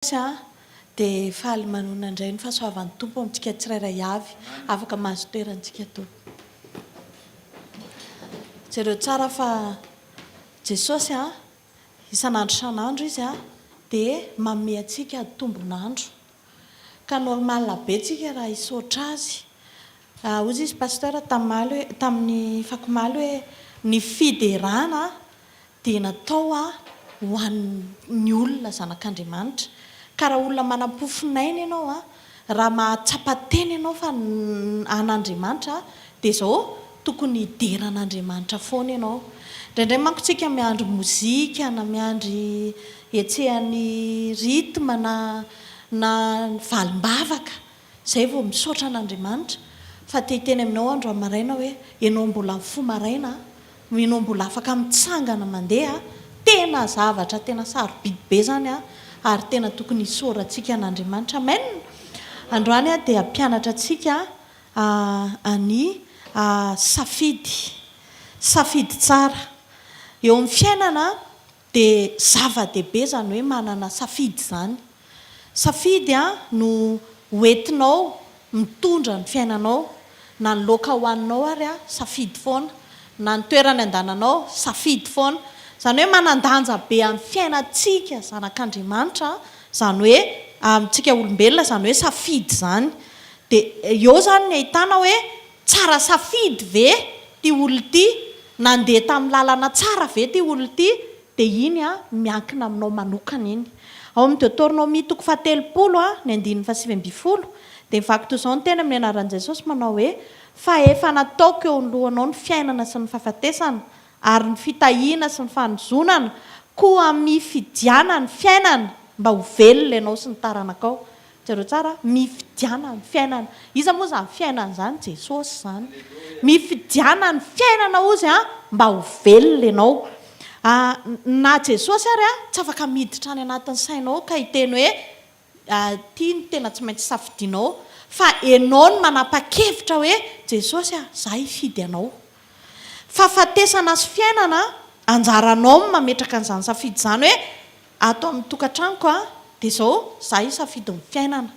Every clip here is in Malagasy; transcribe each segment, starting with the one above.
Jesosy a, dia faly manonona indray ny fahasoavan'ny Tompo amintsika tsirairay avy, afaka mahazo toerana tsika Tompo. Jereo tsara fa Jesosy a, isan'andro isan'andro Izy a, dia manome antsika tombon'andro. Ka normal be tsika raha hisaotra Azy. Hozy izy Pasteur tamaly hoe, tamin'ny fakomaly hoe, ny fiderana dia natao ho an'ny olona zanak'Andriamanitra. Ka raha olona manam-pofonaina ianao, raha mahatsapa tena ianao fa an'Andriamanitra, dia izao, tokony hidera an'Andriamanitra foana ianao. Indraindray manko tsika miandry mozika na miandry hetsehan'ny rythme na na valim-bavaka, izay vao misaotra an'Andriamanitra. Fa te hiteny aminao aho androany maraina hoe, ianao mbola mifoha maraina, Ianao mbola afaka mitsangana mandeha, tena zavatra tena sarobidy be izany ary tena tokony hisaorantsika an'Andriamanitra. Amen! Androany aho dia hampianatra antsika ny safidy. Safidy tsara. Eo amin'ny fiainana dia zava-dehibe izany hoe manana safidy izany. Safidy no hoentinao mitondra ny fiainanao, na ny laoka hohaninao ary safidy foana, na ny toerana andananao, safidy foana. Izany hoe manan-danja be amin'ny fiainantsika zanak'Andriamanitra, izany hoe amintsika olombelona izany hoe safidy izany. Dia eo izany ny ahitana hoe tsara safidy ve ity olona ity, nandeha tamin'ny lalana tsara ve ity olona ity, Dia iny an, miankina aminao manokana iny. Ao amin'ny Deotornomia toko fahatelopolo, ny andininy fahasivy ambinifolo, dia mivaky toy izao ny teny amin'ny anaran'i Jesosy manao hoe, Fa efa nataoko eo anoloanao ny fiainana sy ny fahafatesana, ary ny fitahiana sy ny fanozonana, koa mifidiana ny fiainana, mba ho velona ianao sy ny taranakao. Jereo tsara, mifidiana ny fiainana. Iza moa izany fiainana izany? Jesosy izany. Mifidiana ny fiainana hozy an, mba ho velona ianao. Na Jesosy ary an, tsy afaka miditra any anatin'ny sainao ka hiteny hoe ity no tena tsy maintsy safidianao, fa ianao no manapa-kevitra hoe Jesosy a, za hifidy anao. Fahafatesana sy fiainana, anjaranao ny mametraka an'izany safidy izany hoe Ato amin'ny tokantranoko a, dia izao, za hisafidy ny fiainana.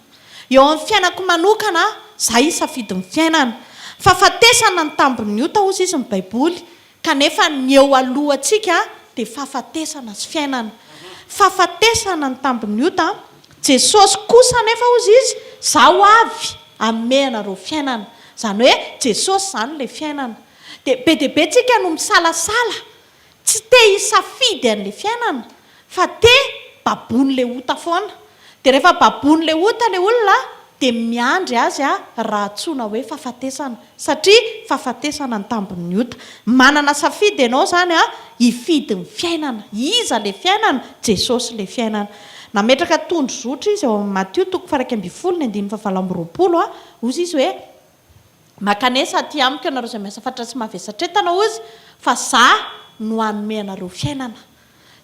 Eo amin'ny fiainako manokana, za hisafidy ny fiainana. Fahafatesana ny tambin'ny ota hozy izy ny baiboly, kanefa ny eo alohantsika dia fahafatesana sy fiainana. Fahafatesana ny tambin'ny ota, Jesosy kosa anefa hozy izy, za ho avy hanome anareo fiainana. Izany hoe Jesosy izany ilay fiainana. Dia be dia be tsika no misalasala Tsy te hisafidy an'le fiainana fa te baboin'le ota foana. Dia rehefa baboin'le ota le olona dia miandry azy raha antsoina hoe fahafatesana satria fahafatesana ny tambin'ny ota. Manana safidy ianao izany hifidy ny fiainana. Iza le fiainana? Jesosy le fiainana. Nametraka tondro zotra izy ao amin'ny Matio toko faha-11 ny andininy faha-28, hozy izy hoe, Mankanesa aty amiko ianareo izay miasa fatratra sy mavesatretana hozy fa za no hanome anareo fiainana.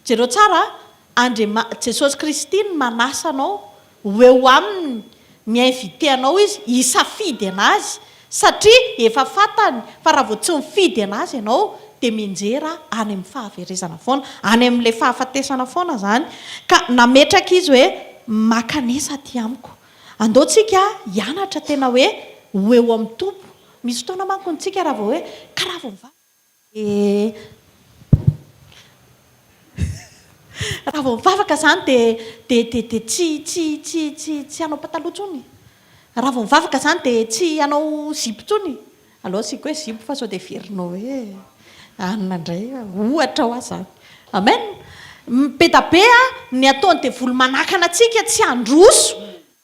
Jereo tsara a, Andriama, Jesosy Kristy no manasa anao ho eo aminy, mi-inviter anao Izy hisafidy an'Azy satria efa fantany fa raha vao tsy mifidy an'Azy ianao dia mianjera any amin'ny fahaverezana foana, any amin'ilay fahafatesana foana izany. Ka nametraka Izy hoe mankanesa aty amiko. Andao tsika hianatra tena hoe ho eo amin'ny Tompo. Misy fotoana manko ny tsika raha vao hoe ka raha vao mivavaka dia raha vao mivavaka izany dia dia dia dia tsy tsy tsy tsy tsy hanao pataloha intsony. Raha vao mivavaka izany dia tsy hanao zipo intsony. Aleo asiako hoe zipo fa sao dia heverinao hoe anona indray ohatra hoa izany. Amen! Be da be ny ataon'ny devoly manakana antsika tsy handroso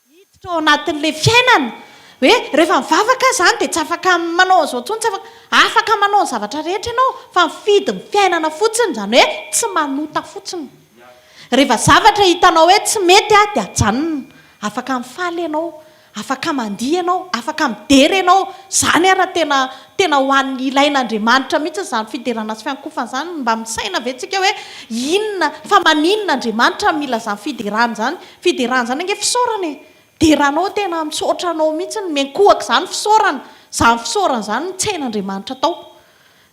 hiditra ao anatin'ilay fiainana. Hoe rehefa mivavaka aho izany dia tsy afaka manao an'izao intsony, tsy afaka, afaka manao ny zavatra rehetra ianao fa mifidy ny fiainana fotsiny, izany hoe tsy manota fotsiny. Rehefa zavatra hitanao hoe tsy mety dia ajanona. Afaka mifaly ianao, Afaka mandihy ianao, afaka midera ianao, izany ara tena tena ho an'ny ilain'Andriamanitra mihitsy izany fiderana sy fiankofana izany, mba misaina ve tsika hoe inona fa maninona Andriamanitra mila izany fiderana izany, fiderana izany ange fisaorana e, deranao tena misaotra anao mihitsy, miankohoka izany fisaorana, izany fisaorana izany no tsy hain'Andriamanitra atao.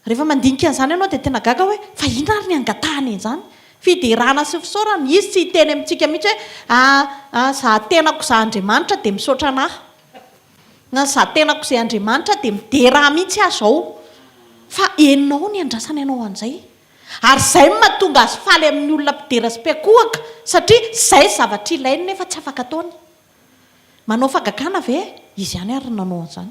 Rehefa mandinika an'izany ianao dia tena gaga hoe fa inona ary ny angatahany an'izany? Fiderana sy fisaorana, Izy tsy hiteny amintsika mihitsy hoe, ah, za tenako za Andriamanitra dia misaotra anah. Na za tenako izay Andriamanitra dia midera ahy mihitsy aho izao. Fa enao ny andrasany anao an'izay. Ary izay no mahatonga azy faly amin'ny olona mpidera sy mpiankohoka satria izay zavatra ilainy nefa tsy afaka ataony. Manao fagagana ve? Izy ihany ary no nanao an'izany.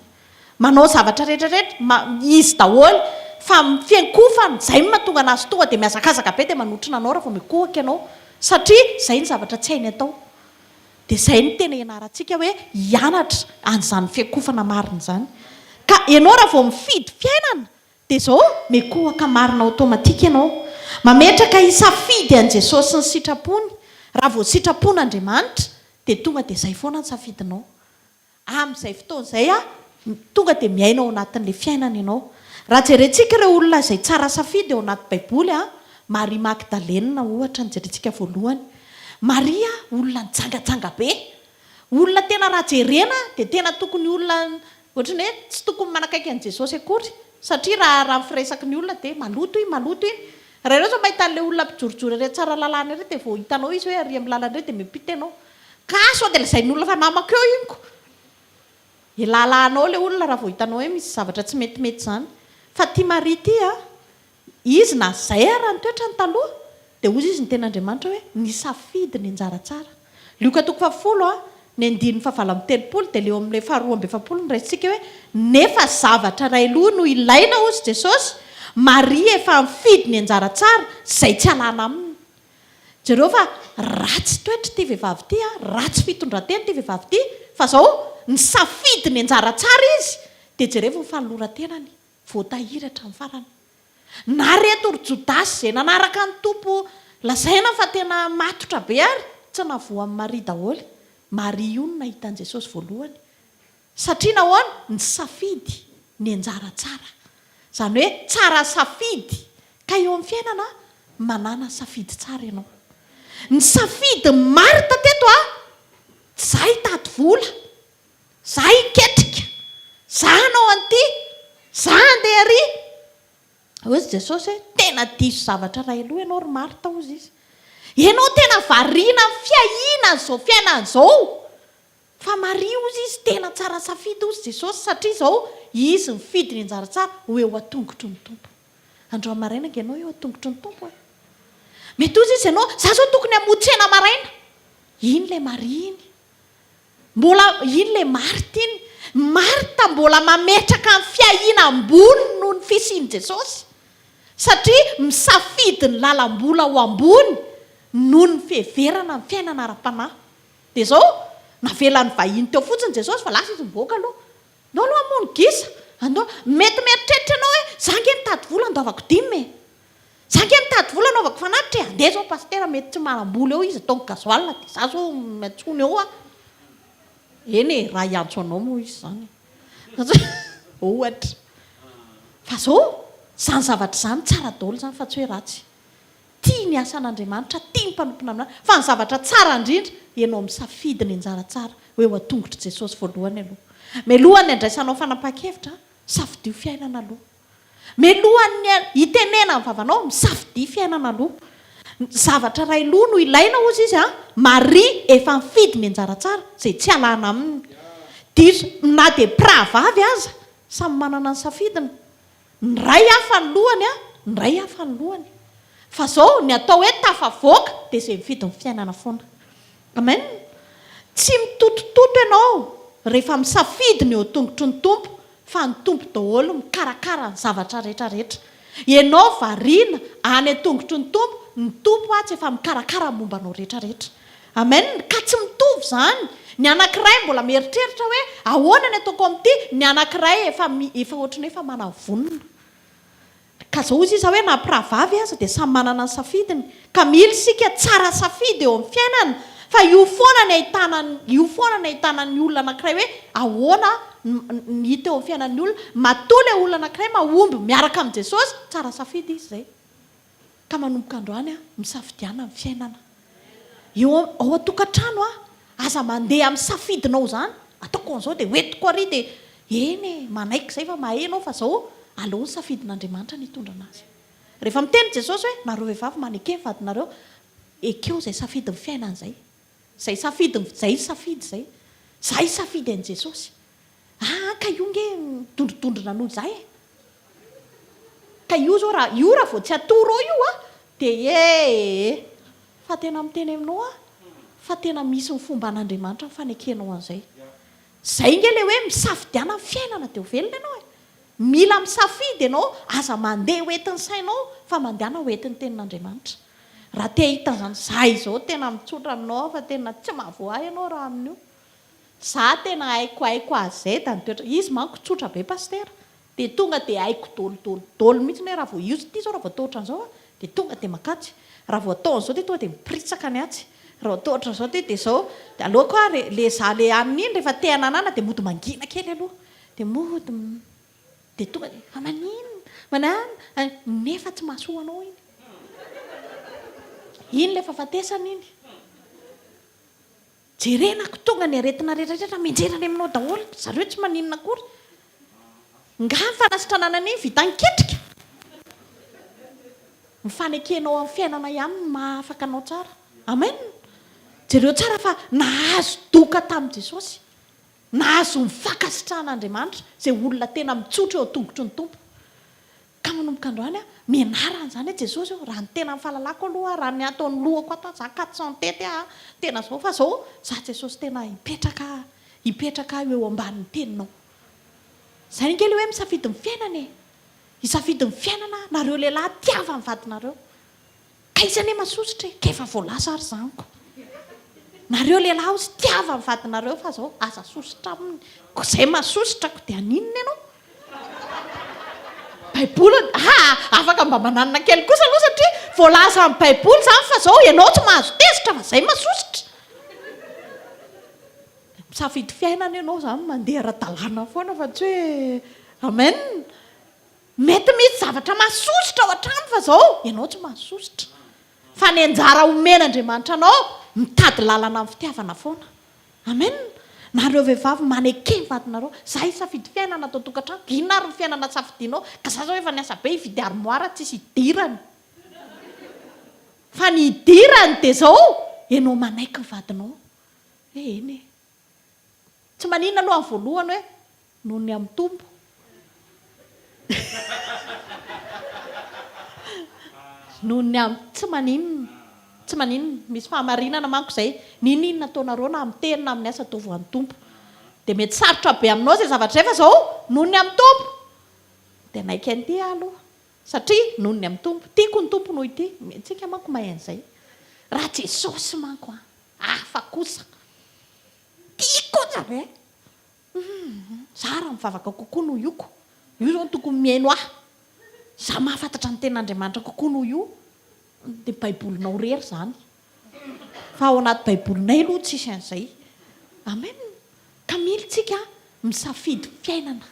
Manao zavatra rehetra rehetra, ma, izy daholo. Fa ny fiankohofana, izay no mahatonga an'azy tonga dia mihazakazaka be dia manotrona anao raha vao mikohaka ianao. Satria izay ny zavatra tsy hainy atao. Dia izay no tena ianarantsika hoe hianatra an'izany fiankohofana marina izany. Ka ianao raha vao mifidy fiainana dia izao, mikohaka marina automatique ianao. Mametraka hisafidy an'i Jesosy sy ny sitrapony. Raha vao sitrapon'Andriamanitra dia tonga dia izay foana ny safidinao. Amin'izay fotoana izay tonga dia miaina ao anatin'ilay fiainana ianao. Raha jerentsika ireo olona izay tsara safidy ao anaty Baiboly, Maria Magdalena ohatra no jerentsika voalohany. Maria olona nijangajanga be. Olona tena raha jerena dia tena tokony olona ohatran'ny hoe tsy tokony manakaiky an'i Jesosy akory satria raha raha ny firesaky ny olona dia maloto iny, maloto iny. Raha ianao izao mahita an'ilay olona mpijorojoro ery Tsaralalàna ery dia vao hitanao izy hoe ary amin'ny lalana ery dia miampita ianao. Ka sao dia lazain'ny olona fa namako eo iny ko. Ilalahanao ilay olona raha vao hitanao hoe misy zavatra tsy metimety izany. Fa ity Maria ity an, izy na izay ara ny toetrany taloha, dia hozy izy ny tenin'Andriamanitra hoe nisafidy ny anjara tsara. Lioka toko fahafolo an, ny andininy fahavalo amby telopolo dia ilay eo amin'ilay faharoa amby efapolo no raisintsika hoe nefa zavatra iray loha no ilaina hozy Jesosy, Maria efa nifidy ny anjara tsara izay tsy alana aminy. Jereo fa ratsy toetra ity vehivavy ity a, ratsy fitondran-tena ity vehivavy ity, fa zao nisafidy ny anjara tsara izy, dia jerevo ny fanoloran-tenany, voatahiry hatramin'ny farany. Na reto ry Jodasy izay nanaraka ny Tompo lazaina fa tena matotra be ary, tsy nahavoa an'i Maria daholo. Maria io no nahita an'i Jesosy voalohany. Satria nahoana? Nisafidy ny anjara tsara. Izany hoe tsara safidy. Ka eo amin'ny fiainana, manàna safidy tsara ianao. Ny safidin'i Martha teto a, za hitady vola, za hiketrika, za hanao an'ity, za handeha ary. Hoy Jesosy hoe, tena diso zavatra iray loha ianao ry Martha, hozy izy. Ianao tena variana amin'ny fiahiana an'izao fiainana izao. Fa Maria hozy izy tena tsara safidy hozy Jesosy satria izao izy nifidy ny anjara tsara ho eo an-tongotry ny Tompo. Androany maraina ange ianao eo an-tongotry ny Tompo e. Mety hozy izy ianao, za zao tokony hamoha tsena maraina. Iny ilay Maria iny. Mbola, iny ilay Martha iny. Martha mbola mametraka ny fiahiana ambony noho ny fisian'i Jesosy. Satria misafidy ny lalam-bola ho ambony noho ny fiheverana ny fiainana ara-panahy. Dia izao, navelan'ny vahiny teo fotsiny Jesosy fa lasa izy nivoaka aloha. Ndao aloha hamono gisa, andao. Mety mieritreritra ianao hoe, za ange mitady vola andoavako dime e. Za ange mitady vola anaovako fanatitra e. Andeha izao pasitera mety tsy manam-bola eo izy ataony gasoil dia za izao miantsona eo aho. Eny e, raha hiantso anao moa izy izany e. Ohatra. Fa izao, izany zavatra izany tsara daholo izany fa tsy hoe ratsy. Tia ny asan'Andriamanitra, tia ny mpanompon'Andriamanitra, fa ny zavatra tsara indrindra, ianao misafidy ny anjara tsara ho eo an-tongotr'i Jesosy voalohany aloha. Mialohan'ny handraisanao fanapahan-kevitra, safidio fiainana aloha. Mialohan'ny hitenena ny vavanao, misafidia fiainana aloha. Zavatra iray loha no ilaina hozy izy an, Maria efa nifidy ny anjara tsara, izay tsy alana aminy. Diso, na dia mpirahavavy aza, samy manana ny safidiny. Ny ray hafa ny lohany a, ny ray hafa ny lohany. Fa zao, ny atao hoe tafavoaka dia izay mifidy ny fiainana foana. Amen. Tsy mitotototo ianao rehefa misafidy ny eo an-tongotry ny Tompo fa ny Tompo daholo mikarakara ny zavatra rehetra rehetra. Ianao variana any an-tongotry ny Tompo, ny Tompo atsy efa mikarakara ny momba anao rehetra rehetra. Amen! Ka tsy mitovy izany. Ny anankiray mbola mieritreritra hoe ahoana ny ataoko amin'ity, ny anankiray efa efa ohatran'ny hoe efa manavonona. Ka zao hozy izy hoe na mpirahavavy aza dia samy manana ny safidiny. Ka mila isika tsara safidy eo amin'ny fiainana fa io foana ny ahitana io foana ny ahitana ny olona anankiray hoe ahoana ny hita eo amin'ny fiainan'ny olona. Matoa ilay olona anankiray mahomby miaraka amin'i Jesosy, tsara safidy izy izay. Ka manomboka androany misafidiana ny fiainana. Eo ao an-tokantrano aza mandeha amin'ny safidinao izany, ataoko an'izao dia hoentiko ary dia eny e, manaiky izay fa mahay ianao fa izao aleo ny safidin'Andriamanitra no hitondra an'azy. Rehefa miteny Jesosy hoe, nareo vehivavy maneke ny vadinareo, ekeo izay safidin'ny fiainana izay. Izay safidiny, izay safidy izay. Za hisafidy an'i Jesosy. Aa ka io nge midondrodondrona noho za e. Ka io zao raha, io raha vao tsy atoro eo io a, dia ee. Fa tena miteny aminao aho fa tena misy ny fomban'Andriamanitra ny fanekenao an'izay. Izay nge le hoe misafidiana ny fiainana dia ho velona ianao e. Mila misafidy ianao, aza mandeha ho entin'ny sainao fa mandehana ho entin'ny tenin'Andriamanitra. Raha te hahita an'izany, za izao tena mitsotra aminao aho fa tena tsy mahavoa ahy ianao raha amin'io. Za tena haiko haiko à Z ny toetra, izy manko tsotra be Pasitera, dia tonga dia haiko dôly dôly dôly mihitsy hoe raha vao io ity izao raha vao atao ohatran'izao dia tonga dia makatsy, raha vao atao an'izao dia tonga dia miporitsaka ny atsy, raha atao ohatran'izao ity dia izao, dia aleoko aho re le za le hanina iny rehefa te hananana dia mody mangina kely aloha. Dia mody dia tonga dia fa maninona? Manana nefa tsy mahasoa anao iny. Iny ilay fahafatesana iny. Jerena ko tonga ny aretina rehetra rehetra mianjera any aminao daholo, zareo tsy maninona akory. Nga ny fanasitranana an'iny vita an-ketrika? Ny fanekenao amin'ny fiainana ihany no maha afaka anao tsara. Amen. Jereo tsara fa nahazo doka tamin'i Jesosy. Nahazo ny fankasitrahan'Andriamanitra izay olona tena mitsotra eo an-tongotry ny Tompo. Ka manomboka androany aho, mianara an'izany hoe Jesosy ô, raha ny tena ny fahalalako aloha, raha ny ato amin'ny lohako ato, za 400 tety aho, tena izao fa izao, za Jesosy tena hipetraka hipetraka aho eo ambanin'ny teninao. Izay ange ilay hoe misafidy ny fiainana e! Hisafidy ny fiainana nareo lehilahy tiava ny vadinareo. Ka izy anie masosotra e, ka efa voalaza ary izany ko. Nareo lehilahy ozy tiava ny vadinareo fa zao aza sosotra aminy, ko zay masosotra ko dia haninona ianao? Baiboly aa afaka mba mananona kely kosa aloha satria voalaza amin'ny baiboly izany fa zao ianao tsy mahazo tezitra fa zay masosotra. Misafidy fiainana ianao izany mandeha ara-dalàna foana fa tsy hoe amen. Mety misy zavatra mahasosotra ao an-trano fa zao ianao tsy mahasosotra. Fa ny anjara omen'Andriamanitra anao mitady lalana amin'ny fitiavana foana. Amen. Nareo vehivavy maneke ny vadinareo. Za hisafidy fiainana ato an-tokantrano. Inona ary ny fiainana safidianao? Ka za zao efa niasa be hividy armoire tsisy hidirany. Fa ny hidirany dia zao ianao manaiky ny vadinao. Hoe eny e. Tsy maninona aloha amin'ny voalohany hoe noho ny amin'ny Tompo. Noho ny amin'ny, tsy maninona, tsy maninona, misy fahamarinana manko izay, n'inon'inona ataonareo na amin'ny teny na amin'ny asa ataovy ho an'ny Tompo. Dia mety sarotra be aminao izay zavatra izay fa izao, noho ny amin'ny Tompo, dia hanaiky an'ity aho aloha, satria noho ny amin'ny Tompo, tiako ny Tompo noho ity, antsika manko mahay an'izay, raha Jesosy manko an, hafa kosa. Tiako aza ve? Humm, za raha mivavaka kokoa noho io ko. Io zao no tokony mihaino ahy. Za mahafantatra ny tenin'Andriamanitra kokoa noho io. Dia baibolinao irery izany. Fa ao anaty baibolinay aloha tsisy an'izay. Amen. Ka mila tsika misafidy fiainana.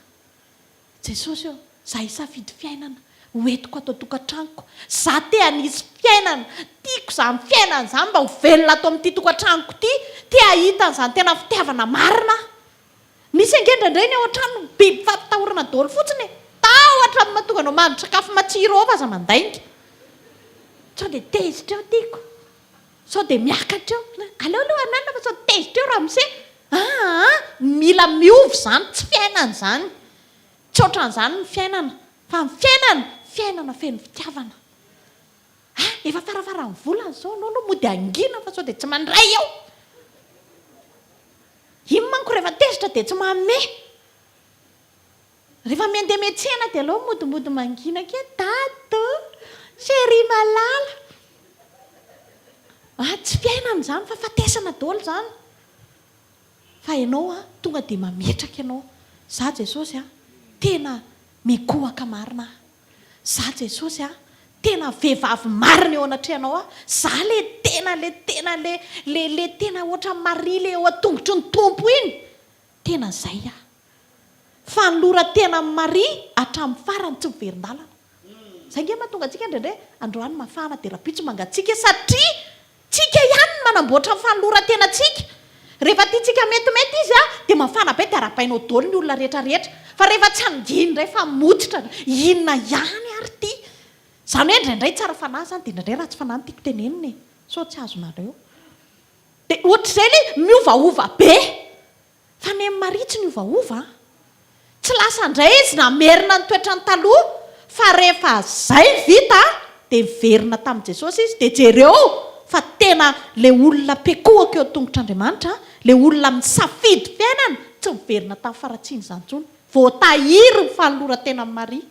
Jesosy ô, za hisafidy fiainana ho entiko ato an-tokantranoko. Za te hanisy fiainana, tiako izany fiainana izany mba ho velona ato amin'ity tokantranoko ity, te hahita an'izany tena fitiavana marina aho. Misy ange indraindray ny ao an-trano biby fampitahorana daholo fotsiny e! Tahotra amin'ny mahatonga anao mahandro sakafo matsiro ao fa aza mandainga. Sao dia tezitra eo tiako. Sao dia miakatra eo. Aleo aloha hananina fa sao tezitra eo ramose. Aa! Mila miova izany, tsy fiainana izany. Tsy ohatran'izany ny fiainana. Fa ny fiainana, fiainana feno fitiavana. Ah! Efa farafaran'ny volana izao, aleo aloha mody hangina fa sao dia tsy mandray eo. Iny manko rehefa tezitra dia tsy manome. Rehefa miandeha miantsena dia aleo modimody mangina kely, Dada ô! Chérie malala! Ah, tsy fiainana izany fahafatesana daholo izany. Fa ianao an, tonga dia mametraka ianao, Za Jesosy an, tena mikohaka marina aho. Za Jesosy an, tena vehivavy marina eo anatrehanao aho. Za le tena le tena le le le tena ohatran'i Maria le eo an-tongotry ny Tompo iny. Tena zay aho. Fanoloran-tena amin'i Maria hatramin'ny farany tsy miverin-dalana. Izay ange mahatonga antsika indraindray androany mafana dia rahampitso mangatsiaka satria tsika ihany no manamboatra ny fanoloran-tenantsika. Rehefa tiantsika metimety izy dia mafana be dia arahabainao daholo ny olona rehetra rehetra. Fa rehefa tsy hangina indray fa mototra, inona ihany ary ity? Izany hoe indraindray tsara fanahy izany dia indraindray ratsy fanahy no tiako tenenina e! Sao tsy azonareo. Dia ohatr'izay ilay miovaova be. Fa nen'i Maria tsy niovaova an! Tsy lasa indray izy namerina ny toetrany taloha fa rehefa izay vita dia niverina tamin'i Jesosy izy dia jereo fa tena ilay olona pekohaka eo an-tongotr'Andriamanitra, ilay olona misafidy fiainana tsy miverina tamin'ny faharatsiana izany intsony. Voatahiry ny fanoloran-tenan'i Maria.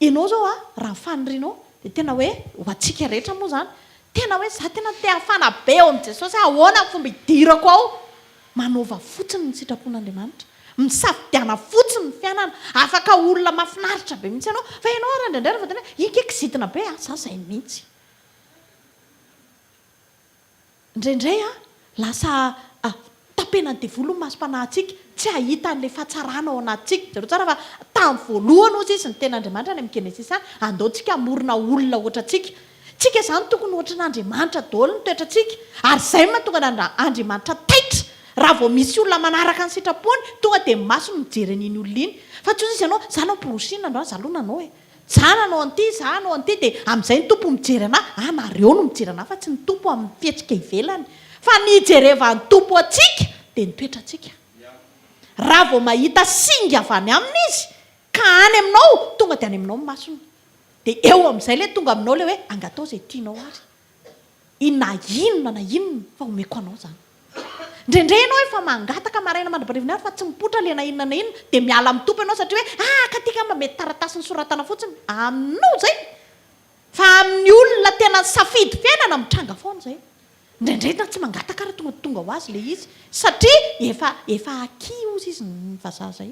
Ianao izao an, raha ny fanirianao dia tena hoe, ho antsika rehetra moa izany, tena hoe za tena te hafana be ao amin'i Jesosy aho, ahoana ny fomba hidirako ao? Manaova fotsiny ny sitrapon'Andriamanitra, misafidiana fotsiny ny fiainana, afaka olona mahafinaritra be mihitsy ianao, fa ianao ary indraindray rehefa tena hoe, iny kay kizitina be an, za izay mihitsy. Indraindray an, lasa tapenan'ny devoly ny masom-panahintsika, tsy hahita an'ilay fahatsarana ao anatintsika. Jereo tsara fa tamin'ny voalohany hozy izy niteny Andriamanitra any amin'ny Genesisy any, andao tsika hamorona olona ohatrantsika. Tsika izany tokony ohatran'Andriamanitra daholo ny toetrantsika. Ary izay no mahatonga an'Andriamanitra taitra raha vao misy olona manaraka ny sitrapony, tonga dia ny masony mijery an'iny olona iny. Fa tsy hozy izy ianao, za namporosihina androany, za aloha nanao e. Za nanao an'ity, za hanao an'ity, dia amin'izay ny Tompo mijery anà, ah nareo no mijery anà fa tsy ny Tompo amin'ny fihetsika ivelany, fa ny hijerevan'ny Tompo antsika dia ny toetrantsika. Raha vao mahita singa avy any Aminy Izy ka any aminao, tonga dia any aminao ny masony. Dia eo amin'izay ilay tonga aminao ilay hoe angatao izay tianao ary. Na inona na inona fa omeko anao izany. Indraindray ianao efa mangataka maraina mandra-parivony andro fa tsy mipoitra ilay na inona na inona dia miala amin'ny Tompo ianao satria hoe ah ka ity angamba mety taratasy nosoratana fotsiny. Aminao izay. Fa amin'ny olona tena nisafidy fiainana mitranga foana izay. Indraindray na tsy mangataka ary tonga dia tonga ho azy ilay izy satria efa efa acquis hozy izy ny vazaha izay.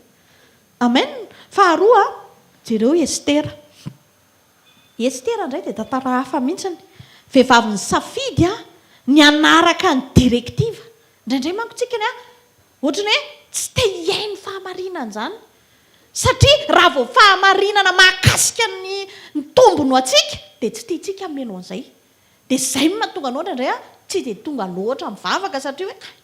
Amen. Faharoa, jereo i Estera. I Estera indray dia tantara hafa mihitsiny. Vehivavy nisafidy ny hanaraka ny directive. Indraindray manko tsika ny ohatran'ny hoe tsy te hihaino fahamarinana izany. Satria raha vao fahamarinana mahakasika ny ny tombony ho antsika dia tsy tiantsika hameno an'izay. Dia izay no mahatonga anao indraindray tsy dia tonga loatra mivavaka satria hoe hay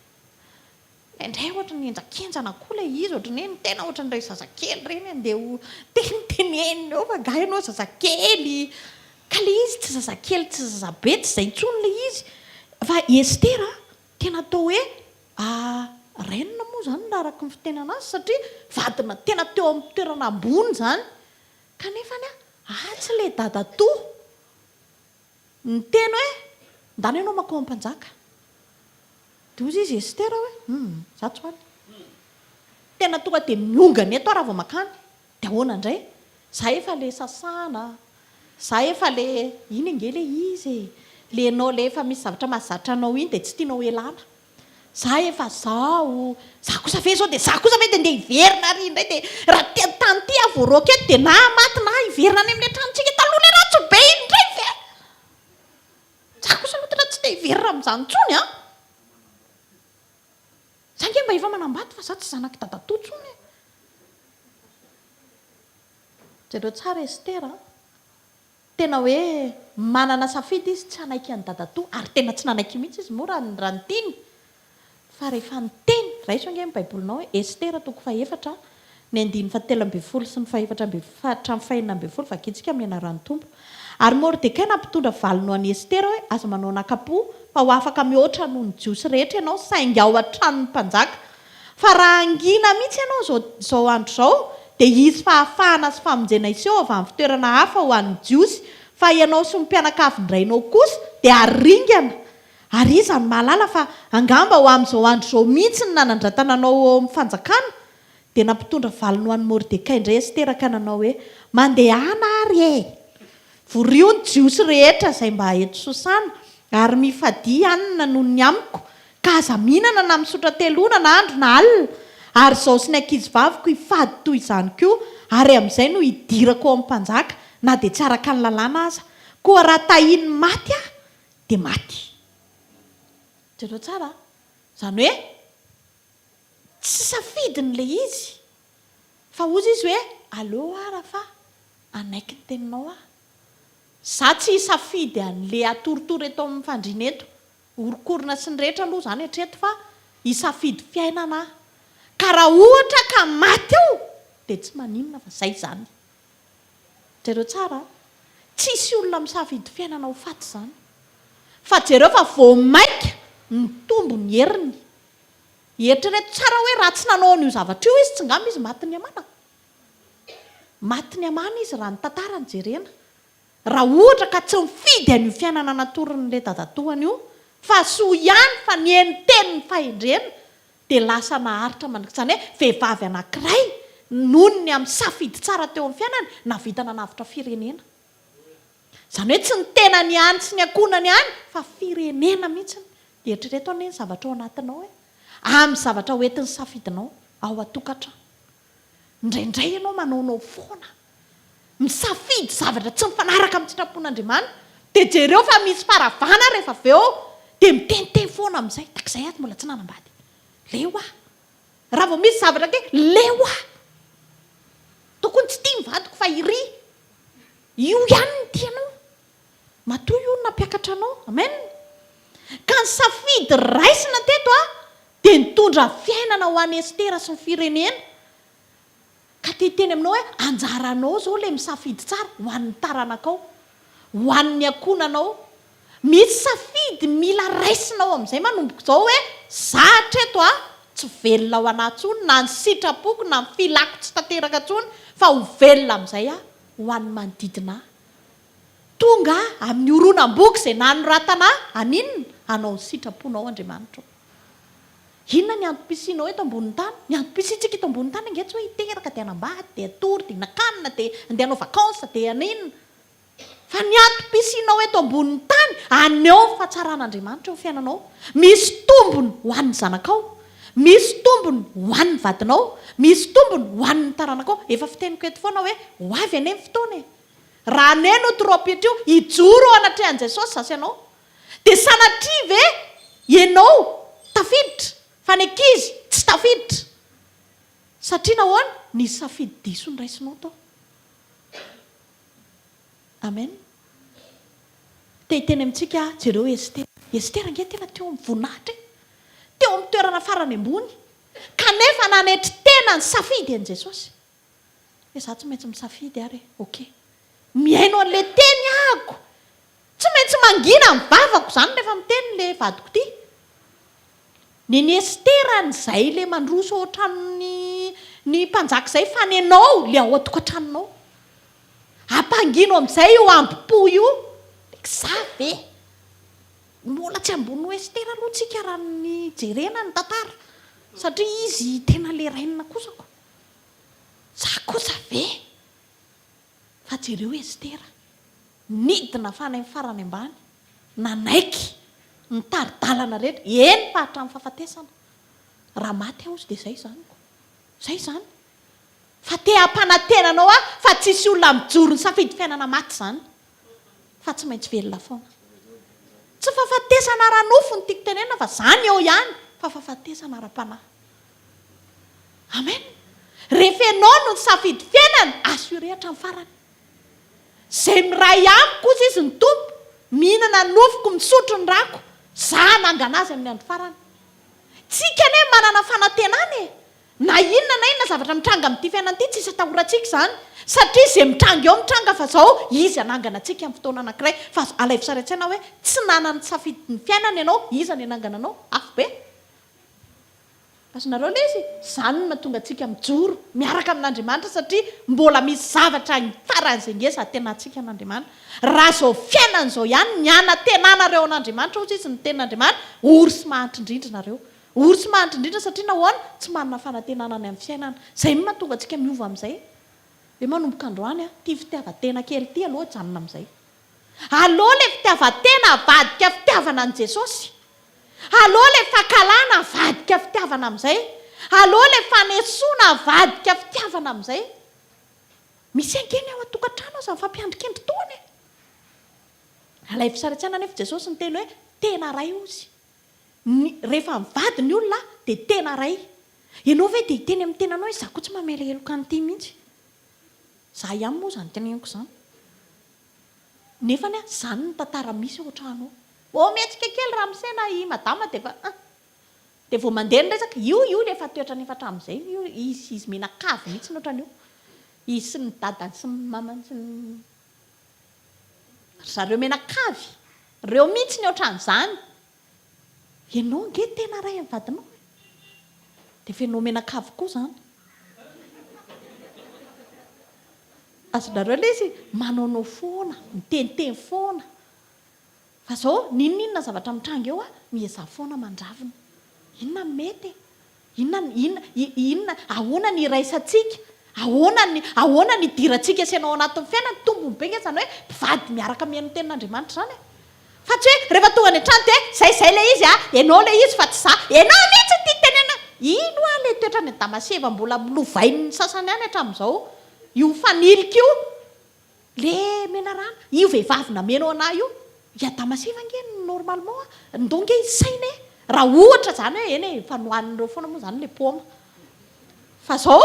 Indraindray ohatry ny henjakenjana koa ilay izy, ohatry ny hoe ny tena ohatran'ireny zazakely ireny andeha ho tenitenenina eo fa angaha ianao zazakely? Ka ilay izy tsy zazakely tsy zazabe tsy izay intsony ilay izy fa i Estera tena atao hoe reine moa izany raha araka ny fitenenana azy satria vadina tena teo amin'ny toerana ambony izany kanefa atsy ilay dadatoa Niteny hoe, Ndana ianao mankao amin'ny mpanjaka. Dia hozy izy Estera hoe, Hum, za tsy ho any. Tena tonga dia miongana eto aho raha vao mankany. Dia ahoana indray? Za efa le sasana, za efa le, iny ange le izy e, le ianao le efa misy zavatra mahazatra anao iny dia tsy tianao hialana. Za efa zao, za kosa ve zao dia za kosa ve dia ndeha hiverina ary indray dia raha ty tany ty aho voaroaka eto dia na maty na hiverina any amin'ilay tranontsika taloha ilay ratsy be iny indray ve? Za kosa aloha tena tsy te hiverina amin'izany intsony an! Za ange mba efa manambady fa za tsy zanak'i dadatoa intsony e! Jereo tsara Estera an! Tena hoe manana safidy izy tsy hanaiky an'i dadatoa ary tena tsy nanaiky mihitsy izy moa raha raha ny tiany fa rehefa niteny, raiso ange ny baibolinao hoe Estera toko fahefatra ny andininy fahatelo ambin'ny folo sy ny fahefatra ambin'ny hatramin'ny fahenina ambin'ny folo vakintsika amin'ny anaran'ny Tompo. Ary Mordekay nampitondra valiny ho an'i Estera hoe aza manao anakam-po fa ho afaka mihoatra noho ny Jiosy rehetra ianao saingy ao an-tranon'ny mpanjaka Fa raha hangina mihitsy ianao izao izao andro izao, dia hisy fahafahana sy famonjena hiseho avy amin'ny fitoerana hafa ho an'ny Jiosy, fa ianao sy ny mpianakavin-drainao kosa dia haringana. Ary iza no mahalala fa angamba ho amin'izao andro izao mihitsy no nanandratana anao ho eo amin'ny fanjakana? Dia nampitondra valiny ho an'i Mordekay indray Estera ka nanao hoe, Mandehana àry e! Vorio ny Jiosy rehetra izay mba eto Sosana, ary mifadia hanina noho ny amiko, ka aza mihinana na misotra telona na andro na alina, ary izaho sy ny ankizivaviko hifady toy izany koa, ary amin'izay no hidirako ao amin'ny mpanjaka, na dia tsy araka ny lalàna aza. Koa raha tahin'ny maty aho, dia maty. Jereo tsara an! Izany hoe, tsy safidiny ilay izy, fa hozy izy hoe, aleo ara fa hanaiky ny teninao aho. Za tsy hisafidy an'le atoritory eto amin'ny fandriana eto, horokorona sy ny rehetra aloha izany hatreto fa hisafidy fiainana aho. Ka raha ohatra ka maty eo dia tsy maninona fa zay izany. Jereo tsara an! Tsisy olona misafidy fiainana ho faty izany. Fa jereo fa vao maika nitombo ny heriny. Eritrereto tsara hoe raha tsy nanao an'io zavatra io izy tsy ngamba izy matin'ny Hamana? Matin'ny Hamana izy raha ny tantara no jerena. Raha ohatra ka tsy mifidy an'io fiainana natorin'ilay dadatoany io fa soa ihany fa nihaino tenin'ny fahendrena dia lasa naharitra mandrakizay. Izany hoe vehivavy anankiray noho ny amin'ny safidy tsara teo amin'ny fiainany nahavita nanavotra firenena. Izany hoe tsy ny tenany ihany sy ny ankohonany ihany fa firenena mihitsy. Dia eritrereto anie ny zavatra ao anatinao e! Amin'ny zavatra hoentin'ny safidinao ao an-tokantrano. Indraindray ianao manaonao foana. Misafidy zavatra tsy mifanaraka amin'ny sitrapon'Andriamanitra. Dia jereo fa misy faravana rehefa avy eo dia miteniteny foana amin'izay. Takizay aho mbola tsy nanambady. Leo aho. Raha vao misy zavatra kely, leo aho. Tokony tsy tia ny vadiko fa iry. Io ihany no tianao. Matoa io no nampiakatra anao. Amen. Ka ny safidy raisina teto dia nitondra fiainana ho an'i Estera sy ny firenena. Ka te hiteny aminao hoe anjaranao izao ilay misafidy tsara ho an'ny taranakao, ho an'ny ankohonanao. Misy safidy mila raisinao amin'izay manomboka izao hoe za hatreto a, tsy velona ho anà intsony na ny sitrapoko na ny filako tsy tanteraka intsony fa ho velona amin'izay aho ho an'ny manodidina ahy. Tonga aho amin'ny horonam-boky izay nanoratana ahy haninona? Hanao ny sitraponao Andriamanitra ô. Inona ny antom-pisianao eto ambonin'ny tany? Ny antom-pisiantsika eto ambonin'ny tany ange tsy hoe hiteraka dia hanambady dia hatory dia hihinan-kanina dia handeha hanao vacances dia haninona. Fa ny antom-pisianao eto ambonin'ny tany, haneho ny fahatsaran'Andriamanitra eo amin'ny fiainanao. Misy tombony ho an'ny zanakao, misy tombony ho an'ny vadinao, misy tombony ho an'ny taranakao. Efa fiteniko eto foana hoe ho avy anie ny fotoana e! Raha haneno io trompetra io, hijoro eo anatrehan'i Jesosy za sy ianao. Dia sanatria ve ianao tafiditra fa ny ankizy tsy tafiditra? Satria nahoana? Nisy safidy diso noraisinao tao. Amen. Te hiteny amintsika aho, jereo Estera. Estera ange tena teo amin'ny voninahitra e! Teo amin'ny toerana farany ambony. Kanefa nanetry tena nisafidy an'i Jesosy. Hoe za tsy maintsy misafidy ary e, ok. Mihaino an'ilay teny ahako. Tsy maintsy mangina ny vavako izany rehefa miteny ilay vadiko ity. Neny Estera an'izay ilay mandroso ao an-tranon'ny ny mpanjaka izay fa ny anao ilay ao an-tokantranonao. Ampangino amin'izay io ambo-po io. Za ve? Mbola tsy ambony noho Estera aloha tsika raha ny jerena ny tantara satria izy tena le reine kosa ko. Za kosa ve? Fa jereo Estera, nidina avy any amin'ny farany ambany, nanaiky ny tari-dalana rehetra, eny fa hatramin'ny fahafatesana. Raha maty aho ozy dia izay izany ko. Izay izany. Fa te hampanantena anao aho fa tsisy olona mijoro nisafidy fiainana maty izany. Fa tsy maintsy velona foana. Tsy fahafatesana ara-nofo no tiako tenenina fa izany eo ihany fa fahafatesana ara-panahy. Amen! Rehefa ianao no nisafidy fiainana, assuré hatramin'ny farany. Izay miray amiko hozy izy ny Tompo, mihinana ny nofoko, misotro ny rako, za hanangana azy amin'ny andro farany. Tsika anie manana fanantenana e! Na inona na inona zavatra mitranga amin'ity fiainana ity, tsisy atahorantsika izany. Satria izay mitranga eo mitranga fa zao izy hanangana antsika amin'ny fotoana anankiray. Fa alaivo sary an-tsaina hoe tsy nanana safidy ny fiainana ianao, iza ny hanangana anao? Afobe. Azonareo ilay izy? Izany no mahatonga antsika mijoro miaraka amin'Andriamanitra satria mbola misy zavatra faran'izay ngeza antenantsika an'Andriamanitra. Raha izao fiainana izao ihany ny anantenanareo an'Andriamanitra, hozy izy ny tenin'Andriamanitra, ory sy mahantra indrindra nareo. Ory sy mahantra indrindra satria nahoana? Tsy manana fanantenana ny amin'ny fiainana. Izay no mahatonga antsika miova amin'izay. Hoe manomboka androany, ity fitiavan-tena kely ity aloha ajanona amin'izay. Aleo ilay fitiavan-tena avadika fitiavana an'i Jesosy. Aleo ilay fankahalana avadika fitiavana amin'izay. Aleo ilay fanesoana avadika fitiavana amin'izay. Misy ange ny ao an-tokantrano aza mifampiandrikendry tohana e! Alaivo sary an-tsaina anefa Jesosy niteny hoe tena Ray hozy. Ny, rehefa mivady ny olona dia tena Ray. Ianao ve dia hiteny amin'ny tenanao hoe izaho koa tsy mamela heloka an'ity mihitsy. Izaho ihany moa izany teneniko izany. Nefany an, izany ny tantara misy ao an-trano ao. Vao mihetsika kely ramose na i madama dia efa an! Dia vao mandeha ny resaka, io io ilay efa toetrany efa hatramin'izay io, izy izy mianakavy mihitsy ny ohatran'io. Izy sy ny dadany sy ny mamany sy ny. Ry zareo mianakavy reo mihitsy ny ohatran'izany. Ianao ange tena ray amin'ny vadinao e. Dia feno mianakavy koa izany. Azonareo ilay izy? Manaonao foana, miteniteny foana. Fa zao, n'inon'inona zavatra mitranga eo, miezaha foana mandravona. Inona no mety e? Inona, inona, inona, ahoana ny iraisantsika? Ahoana ny, ahoana ny idirantsika sy ianao ao anatin'ny fiainana? Tombony be nge izany hoe mpivady miaraka mihaino ny tenin'Andriamanitra izany e! Fa tsy hoe rehefa tonga any an-trano dia zay zay ilay izy a, ianao ilay izy fa tsy za. Ianao mihitsy no tia tenenina. Iny hoa ilay toetran'i Adama sy Eva mbola lovain'ny sasany ihany hatramin'izao. Io mifanilika io. Le menarana, io vehivavy nameno anah io, i Adama sy Eva ange normalement a, ndao nge hisaina e, raha ohatra zany hoe eny e, efa nohanin'ireo foana moa zany le paoma, fa zao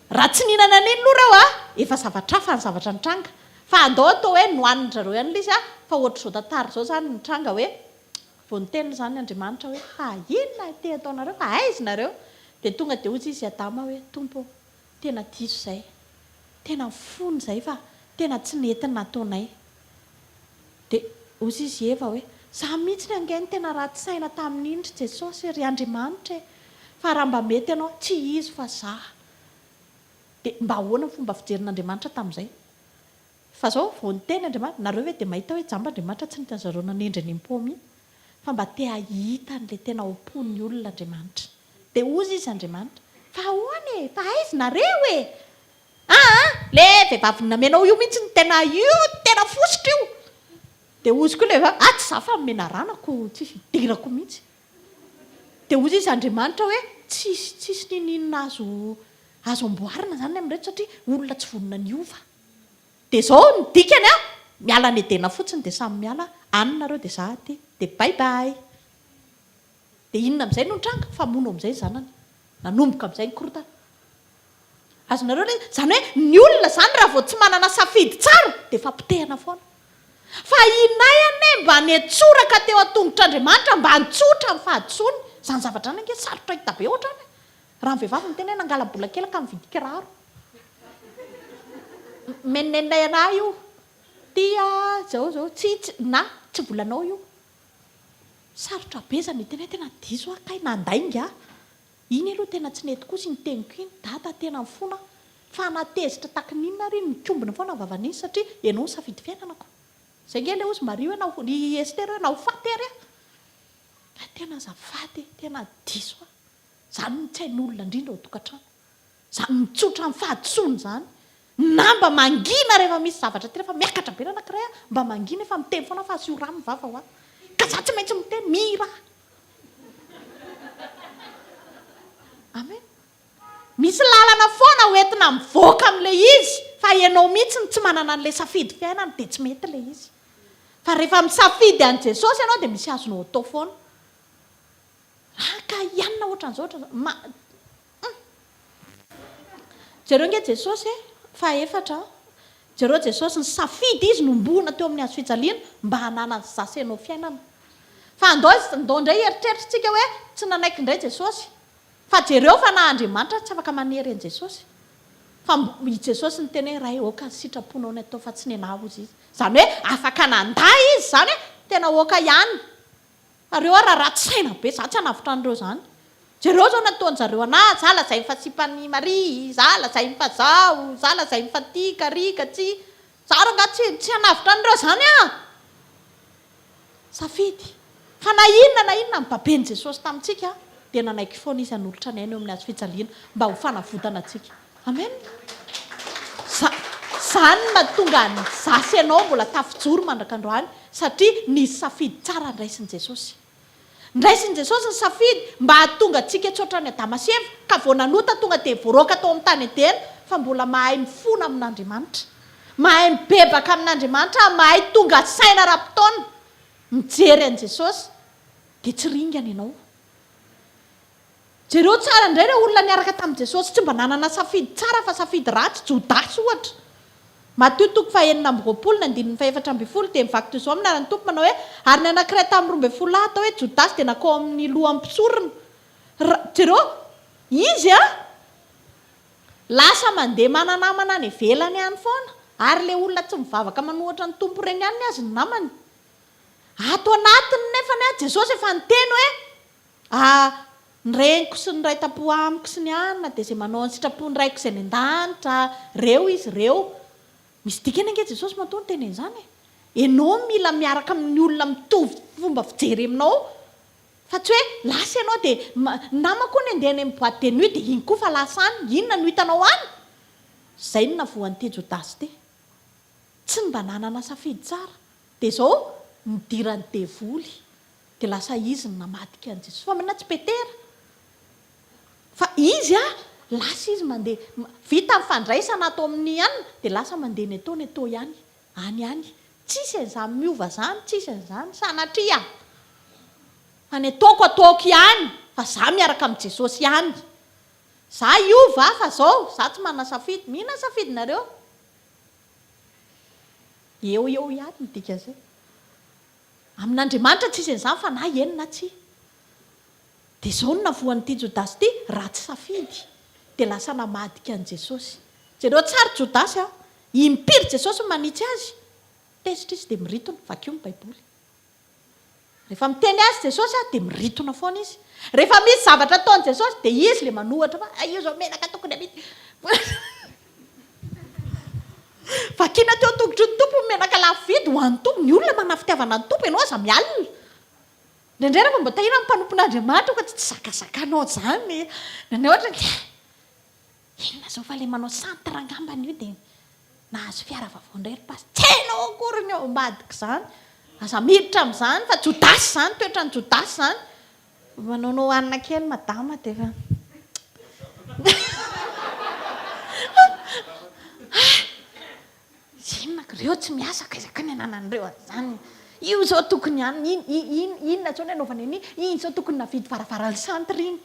raha tsy nihinana an'iny aloha ireo a, efa zavatra hafa ny zavatra nitranga, fa andao atao hoe nohanin-dry zareo ihany le izy a, fa ohatr'izao tantara izao zany nitranga hoe, vao niteny zany Andriamanitra hoe fa inona ity ataonareo fa aiza nareo, dia tonga dia hozy izy i Adama hoe Tompo ô, Tena diso izay. Tena mifona izay fa tena tsy nety ny nataonay. Dia hozy izy Eva hoe, Za mihitsy ange no tena ratsy saina tamin'iny ry Jesosy e, ry Andriamanitra e! Fa raha mba mety ianao, tsy izy fa za. Dia mba ahoana ny fomba fijerin'Andriamanitra tamin'izay? Fa zao, vao niteny Andriamanitra, nareo ve dia mahita hoe jamba Andriamanitra tsy nety an'zareo nanendry an'iny paoma iny? Fa mba te hahita an'ilay tena ao am-pon'ny olona Andriamanitra. Dia hozy izy Andriamanitra, Fa ahoana e? Fa aiza nareo e? Aa! Le vehivavy namenao io mihitsy no tena io tena fositra io! Dia hozy koa ilay vehivavy, Ah tsy za fa ny menaranako tsisy idirako mihitsy. Dia hozy izy Andriamanitra hoe, Tsisy tsisy n'inon'inona azo azo amboarina izany ny amin'ireto satria olona tsy vonona ny hiova. Dia izao ny dikany an, miala any Edena fotsiny dia samy miala, any nareo dia za aty, dia bye bye. Dia inona amin'izay no nitranga? Famono amin'izay ny zanany. Nanomboka amin'izay ny korontana. Azonareo ilay izy? Izany hoe ny olona izany raha vao tsy manana safidy tsara dia fampotehana foana. Fa inay anie mba niantsoraka teo an-tongotr'Andriamanitra mba nitsotra ny fahadisoany. Izany zavatra izany ange sarotra hita be ohatrany e. Raha ny vehivavy miteny hoe nangala-bola kely ka nividy kiraro. Menenay anah io. Ty a, zao zao, tsy, tsy, na tsy volanao io. Sarotra be zany le tena hoe tena diso aho kay nandainga aho. Iny aloha tena tsy nety kosa iny teniko iny, dada tena mifona aho fa na tezitra takin'inona ary iny mikombona foana ny vavan'iny satria ianao no safidy fiainanako. Zay nge le ozy Maria hoe na ho, i Esther hoe na ho faty ary aho. Hay tena azafady e, tena diso aho. Zany no tsy hain'olona indrindra ao an-tokantrano. Izany mitsotra amin'ny fahadisoana izany. Na mba mangina rehefa misy zavatra tena efa miakatra be ny anankiray a, mba mangina efa miteny foana fa asio rano ny vava hoa. Ka za tsy maintsy miteny, mihira aho. Amen. Misy lalana foana ho entina mivoaka amin'ilay izy fa ianao mihitsy no tsy manana an'ilay safidy fiainana dia tsy mety ilay izy. Fa rehefa misafidy an'i Jesosy ianao dia misy azonao atao foana. Raka hianina ohatran'izao ohatran'izao. Ma hum. Jereo ange Jesosy e, fahaefatra an. Jereo Jesosy, nisafidy Izy nombohina teo amin'ny hazo fijaliana mba hananan'ny za sy ianao fiainana. Fa andao andao indray hieritreritra tsika hoe tsy nanaiky indray Jesosy. Fa jereo fa na Andriamanitra ary tsy afaka manery an'i Jesosy. Fa mbo i Jesosy niteny hoe Ray aoka ny sitraponao ny atao fa tsy ny anah hozy Izy. Izany hoe afaka nandà Izy izany hoe tena aoka ihany. Fa reo ara ratsy saina be, za tsy hanavotra an'ireo zany. Jereo zao nataonjareo anah, za lazainy fa sipan'i Maria, za lazainy fa zaho, za lazainy fa ty ka ry ka tsy, za rangah tsy tsy hanavotra an'ireo zany ah! Safidy. Fa na inona na inona nibaben'i Jesosy tamintsika dia nanaiky foana Izy hanolotra ny ainy eo amin'ny hazo fijaliana mba ho fanavotana antsika. Amen! Za, zany no mahatonga an'i za sy ianao mbola tafijoro mandrak'androany satria nisy safidy tsara nraisin'i Jesosy. Nraisin'i Jesosy ny safidy mba hahatonga antsika tsy ohatran'i Adama sy Eva ka vao nanota tonga dia voaroaka tao amin'ny tany Edena fa mbola mahay mifona amin'Andriamanitra. Mahay mibebaka amin'Andriamanitra, mahay tonga saina ara-potoana, mijery an'i Jesosy dia tsy ringana ianao. Jereo tsara indray ireo olona niaraka tamin'i Jesosy tsy mba nanana safidy tsara fa safidy ratsy, Jodasy ohatra. Matio toko faha-26 ny andininy faha-14 dia mivaky toy izao amin'ny anaran'ny Tompo manao hoe, Ary ny anankiray tamin'ny 12 lahy atao hoe Jodasy dia nankao amin'ny lohan'ny mpisorona. Ra, jereo, izy an! Lasa mandeha mana-namana any ivelany any foana. Ary ilay olona tsy mivavaka manohatra ny Tompo ireny ihany ny azy ny namany. Ato anatiny nefany an, Jesosy efa niteny hoe, ah, ny reniko sy ny ray tampo amiko sy ny anona dia izay manao ny sitrapon'ny Raiko izay any an-danitra, ireo izy ireo. Misy dikany ange Jesosy matoa niteny an'izany e. Enao mila miaraka amin'ny olona mitovy fomba fijery aminao fa tsy hoe lasa ianao dia ny namako hono andeha any amin'ny boite de nuit dia iny koa fa lasa any, inona no hitanao any? Izay no navoan'ity Jodasy ity. Tsy mba nanana safidy tsara. Dia izao nidiran'ny devoly dia lasa izy no namadika an'i Jesosy. Fa maninona tsy Petera? Fa izy a, lasa izy mandeha, vita ny fandraisana ato amin'ny an, dia lasa mandeha ny atao ny atao ihany, any ihany. Tsisy an'izany miova izany, tsisy an'izany, sanatria. Fa ny ataoko ataoko ihany, fa za miaraka amin'i Jesosy ihany. Za hiova fa zao, za tsy manana safidy. Mihina ny safidinareo. Eo eo ihany ny dikan'izay. Amin'Andriamanitra tsisy an'izany fa na eny na tsia. Dia izao no navoan'ity Jodasy ity, ratsy safidy, dia lasa namadika an'i Jesosy. Jereo tsara Jodasy a! Impiry Jesosy no manitsy azy? Tezitra izy dia miritona, vakio ny Baiboly. Rehefa miteny azy Jesosy a, dia miritona foana izy. Rehefa misy zavatra ataon'i Jesosy dia izy ilay manohatra fa io izao menaka tokony amidy. Vakina teo an-tongotry ny Tompo ny menaka lafo vidy ho an'ny Tompo. Ny olona manana fitiavana ny Tompo, ianao aza mialona. Indraindray rehefa mba tahiana ny mpanompon'Andriamanitra ka tsy zakazakanao izany. Indraindray ohatra hoe inona izao fa ilay manao centre angambany io dia nahazo fiara vaovao indray ry pasy. Tsy hainao akory ny ao ambadik'izany. Aza miditra amin'izany fa Jodasy izany, toetran'i Jodasy izany. Manaonao hanina kely madama dia efa Inona ka reo tsy miasa kaiza ka ny ananan'ireo an'izany. Io izao tokony any, iny, inona izao ny anaovany an'iny, iny izao tokony navidy varavaran'ny centre iny.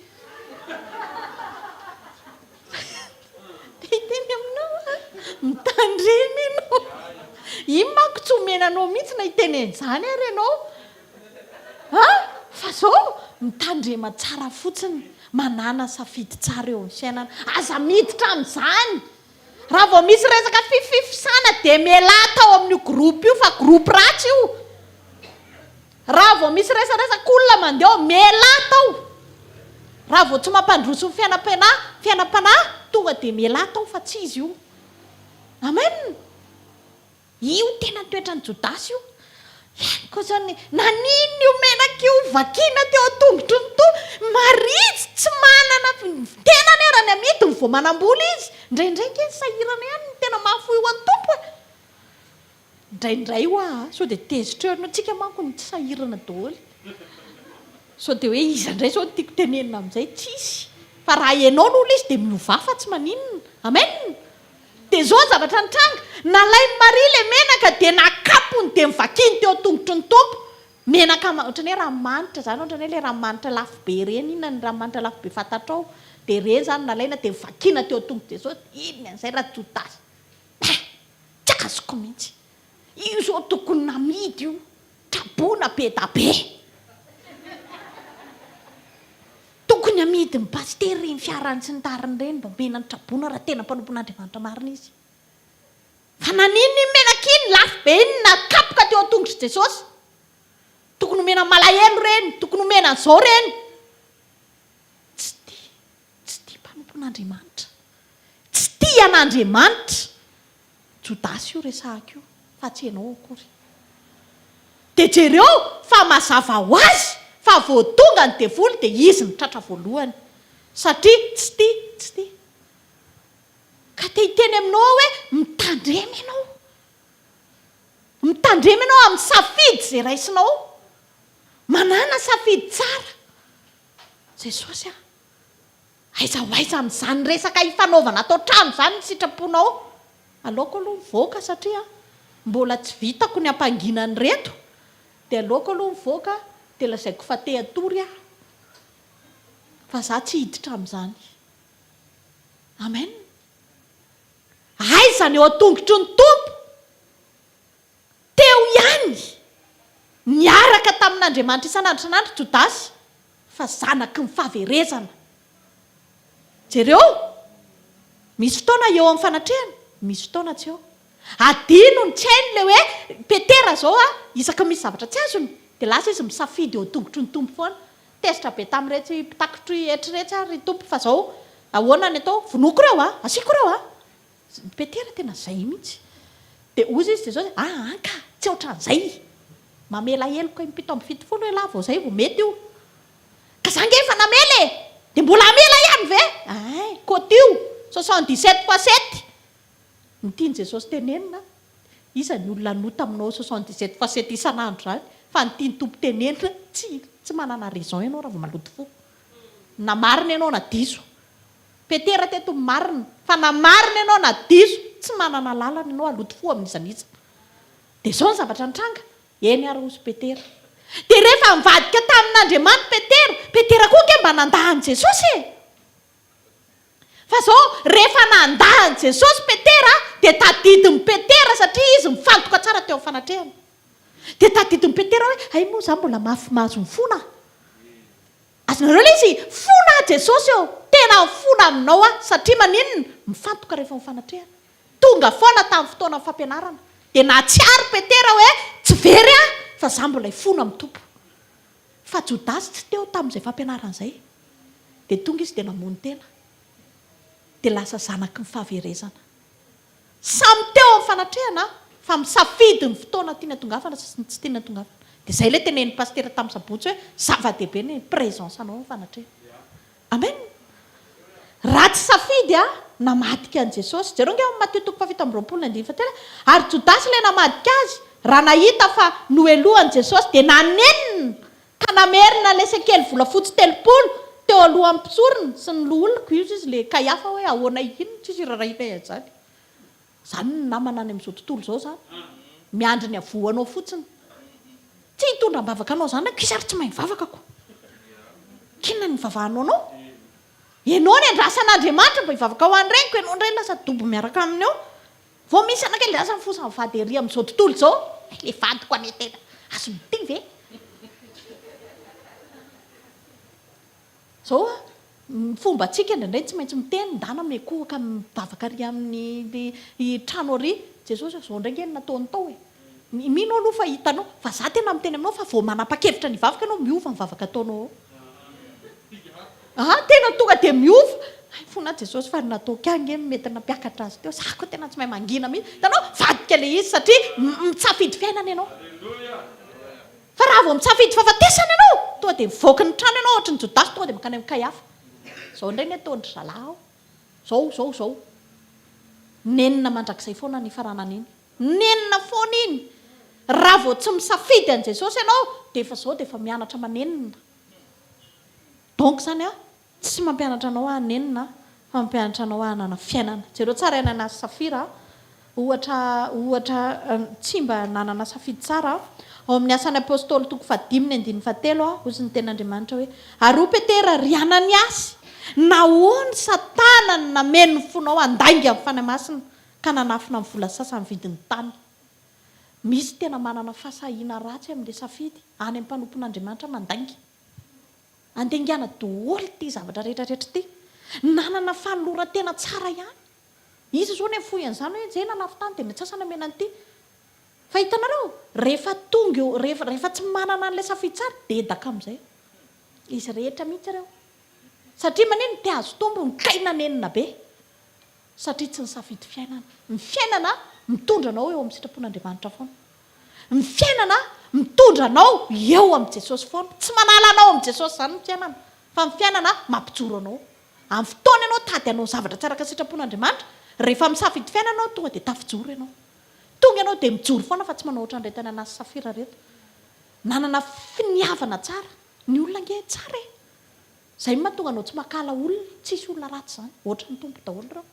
Te hiteny aminao aho, mitandrema ianao. Iny manko tsy omena anao mihitsy na hiteny an'izany ary ianao. An! Fa izao, mitandrema tsara fotsiny, manàna safidy tsara eo amin'ny fiainana. Aza miditra amin'izany. Raha vao misy resaka fififisana dia mialà tao amin'io groupe io fa groupe ratsy io. Raha vao misy resaresak'olona mandeha ao, mialà tao. Raha vao tsy mampandroso ny fiainam-panahy, fiainam-panahy, tonga dia mialà tao fa tsy izy io. Amen! Io tena toetran'i Jodasy io. Ihany koa izany, naninona io menaka io vakiana teo an-tongotry ny Tompo? Maria izy tsy manana tenany ara ny amidiny vao manam-bola izy. Indraindray ange ny sahirana ihany no tena mahafoy ho an'ny Tompo e. Indraindray hoa a, sao dia tezitra eo ianao, tsika manko no tsy sahirana daholo. Sao dia hoe iza indray izao no tiako tenenina amin'izay? Tsisy. Fa raha ianao no olona izy dia miovà fa tsy maninona. Amen! Dia izao ny zavatra nitranga, nalain'i Maria ilay menaka dia nakapony dia novakiany teo an-tongotry ny Tompo. Menaka ohatran'ny hoe ranomanitra izany, ohatran'ny hoe ilay ranomanitra lafo be ireny, inona ny ranomanitra lafo be fantatrao? Dia ireny izany no nalaina dia novakiana teo an-tongotr'i Jesosy. Inona an'izay Rajodasy? Hein! Tsy azoko mihitsy. Io izao tokony namidy io, traboina be da be. Tokony amidin'ny pasitera ireny fiarany sy ny tariny ireny mba omena ny traboina raha tena mpanompon'Andriamanitra marina izy. Fa naninona iny menaka iny, lafo be iny nakapoka teo an-tongotr'i Jesosy? Tokony omena ny malahelo ireny, tokony omena an'izao ireny. Tsy tia, tsy tia mpanompon'Andriamanitra. Tsy tia an'Andriamanitra. Jodasy io resahako io fa tsy ianao akory. Dia jereo fa mazava ho azy fa vao tonga ny devoly dia izy no tratra voalohany satria tsy tia, tsy tia. Ka te hiteny aminao aho hoe mitandrema ianao. Mitandrema ianao amin'ny safidy izay raisinao. Manàna safidy tsara. Jesosy a. Aiza ho aiza amin'izany resaka ifanaovana ato an-trano izany ny sitraponao? Aleoko aloha mivoaka satria mbola tsy vitako ny hampangina an'ireto dia aleoko aloha mivoaka dia lazaiko fa te hatory aho fa za tsy hiditra amin'izany. Amen. Aiza ny eo an-tongotry ny Tompo? Teo ihany, niaraka tamin'Andriamanitra isan'andro isan'andro Jodasy, fa zanaky ny fahaverezana. Jereo, misy fotoana eo amin'ny fanatrehana, misy fotoana tsy eo. Adinony, tsy hainy ilay hoe Petera izao a, isaky ny misy zavatra tsy azony dia lasa izy misafidy eo an-tongotry ny Tompo foana. Tezitra be tamin'iretsy mpitakitry hetra iretsy ary ry Tompo fa izao ahoana ny atao? Vonoiko ireo a! Asiako ireo a! Petera tena izay mihitsy. Dia hozy izy Jesosy, aa ka, tsy ohatran'izay. Mamela heloka impito amby 70 elah vao izay vao mety io. Ka za nge efa namela e! Dia mbola hamela ihany ve? Ay, kotio, 77 fois sept. Ny tian'i Jesosy tenenina, iza ny olona hanota aminao 77 fois sept isan'andro izany? Fa ny tian'ny Tompo tenenina, tsy tsy manana raison ianao raha vao maloto fo. Na marina ianao na diso. Petera teto ny marina, fa na marina ianao na diso, tsy manana lalana ianao haloto fo amin'iza n'iza. Dia izao ny zavatra nitranga, eny ary hozy Petera. Dia rehefa nivadika tamin'Andriamanitra Petera, Petera koa ange mba nandà an'i Jesosy e! Fa izao, rehefa nandà an'i Jesosy Petera, dia tadidin'i Petera satria izy nifantoka tsara teo amin'ny fanatrehany. Dia tadidin'i Petera hoe, hay moa izaho mbola mafy mahazo mifona. Azonareo ilay izy? Fona aho Jesosy ô! Tena mifona aminao aho satria maninona? Mifantoka rehefa amin'ny fanatrehana. Tonga foana tamin'ny fotoanan'ny fampianarana. Dia nahatsiaro Petera hoe tsy very aho fa za mbola hifona amin'ny Tompo. Fa Jodasy tsy teo tamin'izay fampianarana izay. Dia tonga izy dia namono tena. Dia lasa zanaky ny fahaverezana. Samy teo amin'ny fanatrehana fa misafidy ny fotoana tiany hatongavana sy ny tsy tiany hatongavana. Dia izay ilay tenenin'ny pasitera tamin'ny sabotsy hoe zava-dehibe ny présence anao amin'ny fanatrehana. Amen! Ratsy safidy a, namadika an'i Jesosy. Jereo ange ao amin'ny Matio toko faha-27 ny andininy fahatelo, Ary Jodasy ilay namadika Azy, raha nahita fa nohelohan'i Jesosy, dia nanenina ka namerina ilay sekely volafotsy 30 teo alohan'ny mpisorona sy ny loholona, koa izy ilay Kaiafa hoe ahoana inona, tsisy irarahianay an'izany. Izany ny namana any amin'izao tontolo izao izany. Miandry ny havoanao fotsiny. Tsy hitondra am-bavaka anao izany aho, iza ary tsy mahay mivavaka ko. K'inona no ivavahanao anao? Ianao ny andrasan'Andriamanitra mba hivavaka ho an'ny reniko, ianao indray lasa dobo miaraka aminy eo. Vao misy anakay ilay lasa mifosa ny vady ery amin'izao tontolo izao. Hay ilay vadiko anie tena azon'ny ity ve? Zao a, ny fombantsika indraindray tsy maintsy miteny, ndana miankohoka mivavaka ary amin'ny trano ary, Jesosy ô, zao indray nge no nataony tao e. Mino aho aloha fa hitanao, fa za tena miteny aminao fa vao manapa-kevitra ny hivavaka ianao, miova ny vavaka ataonao ao. Ah, tena tonga dia miova. Hay fona Jesosy fa ny nataoko ahy nge no mety nampiakatra azy teo, za koa tena tsy mahay mangina mihitsy. Hitanao, vadika ilay izy satria mitsafidy fiainana ianao. Fa raha vao mitsafidy fahafatesana ianao, tonga dia mivoaka ny trano ianao ohatry ny Jodasy tonga dia mankany amin'i Kaiafa. Izao indray ny ataon-dry zalahy ao. Izao, izao, izao. Nenina mandrakizay foana ny hifaranana iny. Nenina foana iny. Raha vao tsy misafidy an'i Jesosy ianao, dia efa izao dia efa mianatra manenina. Donc izany an, Tsy mampianatra anao hanenina fa mampianatra anao hanana fiainana. Jereo tsara i Ananiasy sy Safira, ohatra ohatra tsy mba nanana safidy tsara. Ao amin'ny Asan'ny Apostoly toko fahadimy ny andininy fahatelo, hozy ny tenin'Andriamanitra hoe, Ary hoy Petera, Ry Ananiasy, nahoana Satana no nameno ny fonao handainga amin'ny Fanahy Masina ka nanafina ny vola sasany vidin'ny tany? Misy tena manana fahasahiana ratsy amin'ilay safidy, any amin'ny mpanompon'Andriamanitra mandainga. Andingana doholy ity zavatra rehetra rehetra ity. Nanana fanoloran-tena tsara ihany. Iza izao no fohy an'izany hoe njay nanafy tany dia ny antsasany amena an'ity. Fa hitanareo, rehefa tonga eo, rehefa rehefa tsy manana an'ilay safidy tsara, dedaka amin'izay. Izy rehetra mihitsy ireo. Satria manino? Te hahazo tombony, kay nanenina be. Satria tsy nisafidy fiainana. Ny fiainana mitondra anao eo amin'ny sitrapon'Andriamanitra foana. Ny fiainana mitondra anao eo amin'i Jesosy foana. Tsy manala anao amin'i Jesosy izany ny fiainana, fa ny fiainana mampijoro anao. Amin'ny fotoana ianao tady hanao zavatra tsy araka ny sitrapon'Andriamanitra, rehefa misafidy fiainana ianao, tonga dia tafijoro ianao. Tonga ianao dia mijoro foana fa tsy manao ohatran'ireto Ananasy sy Safira ireto. Nanana finiavana tsara. Ny olona ange tsara e! Zay no mahatonga anao tsy mankahala olona, tsisy olona ratsy zany, ohatry ny Tompo daholo ireo.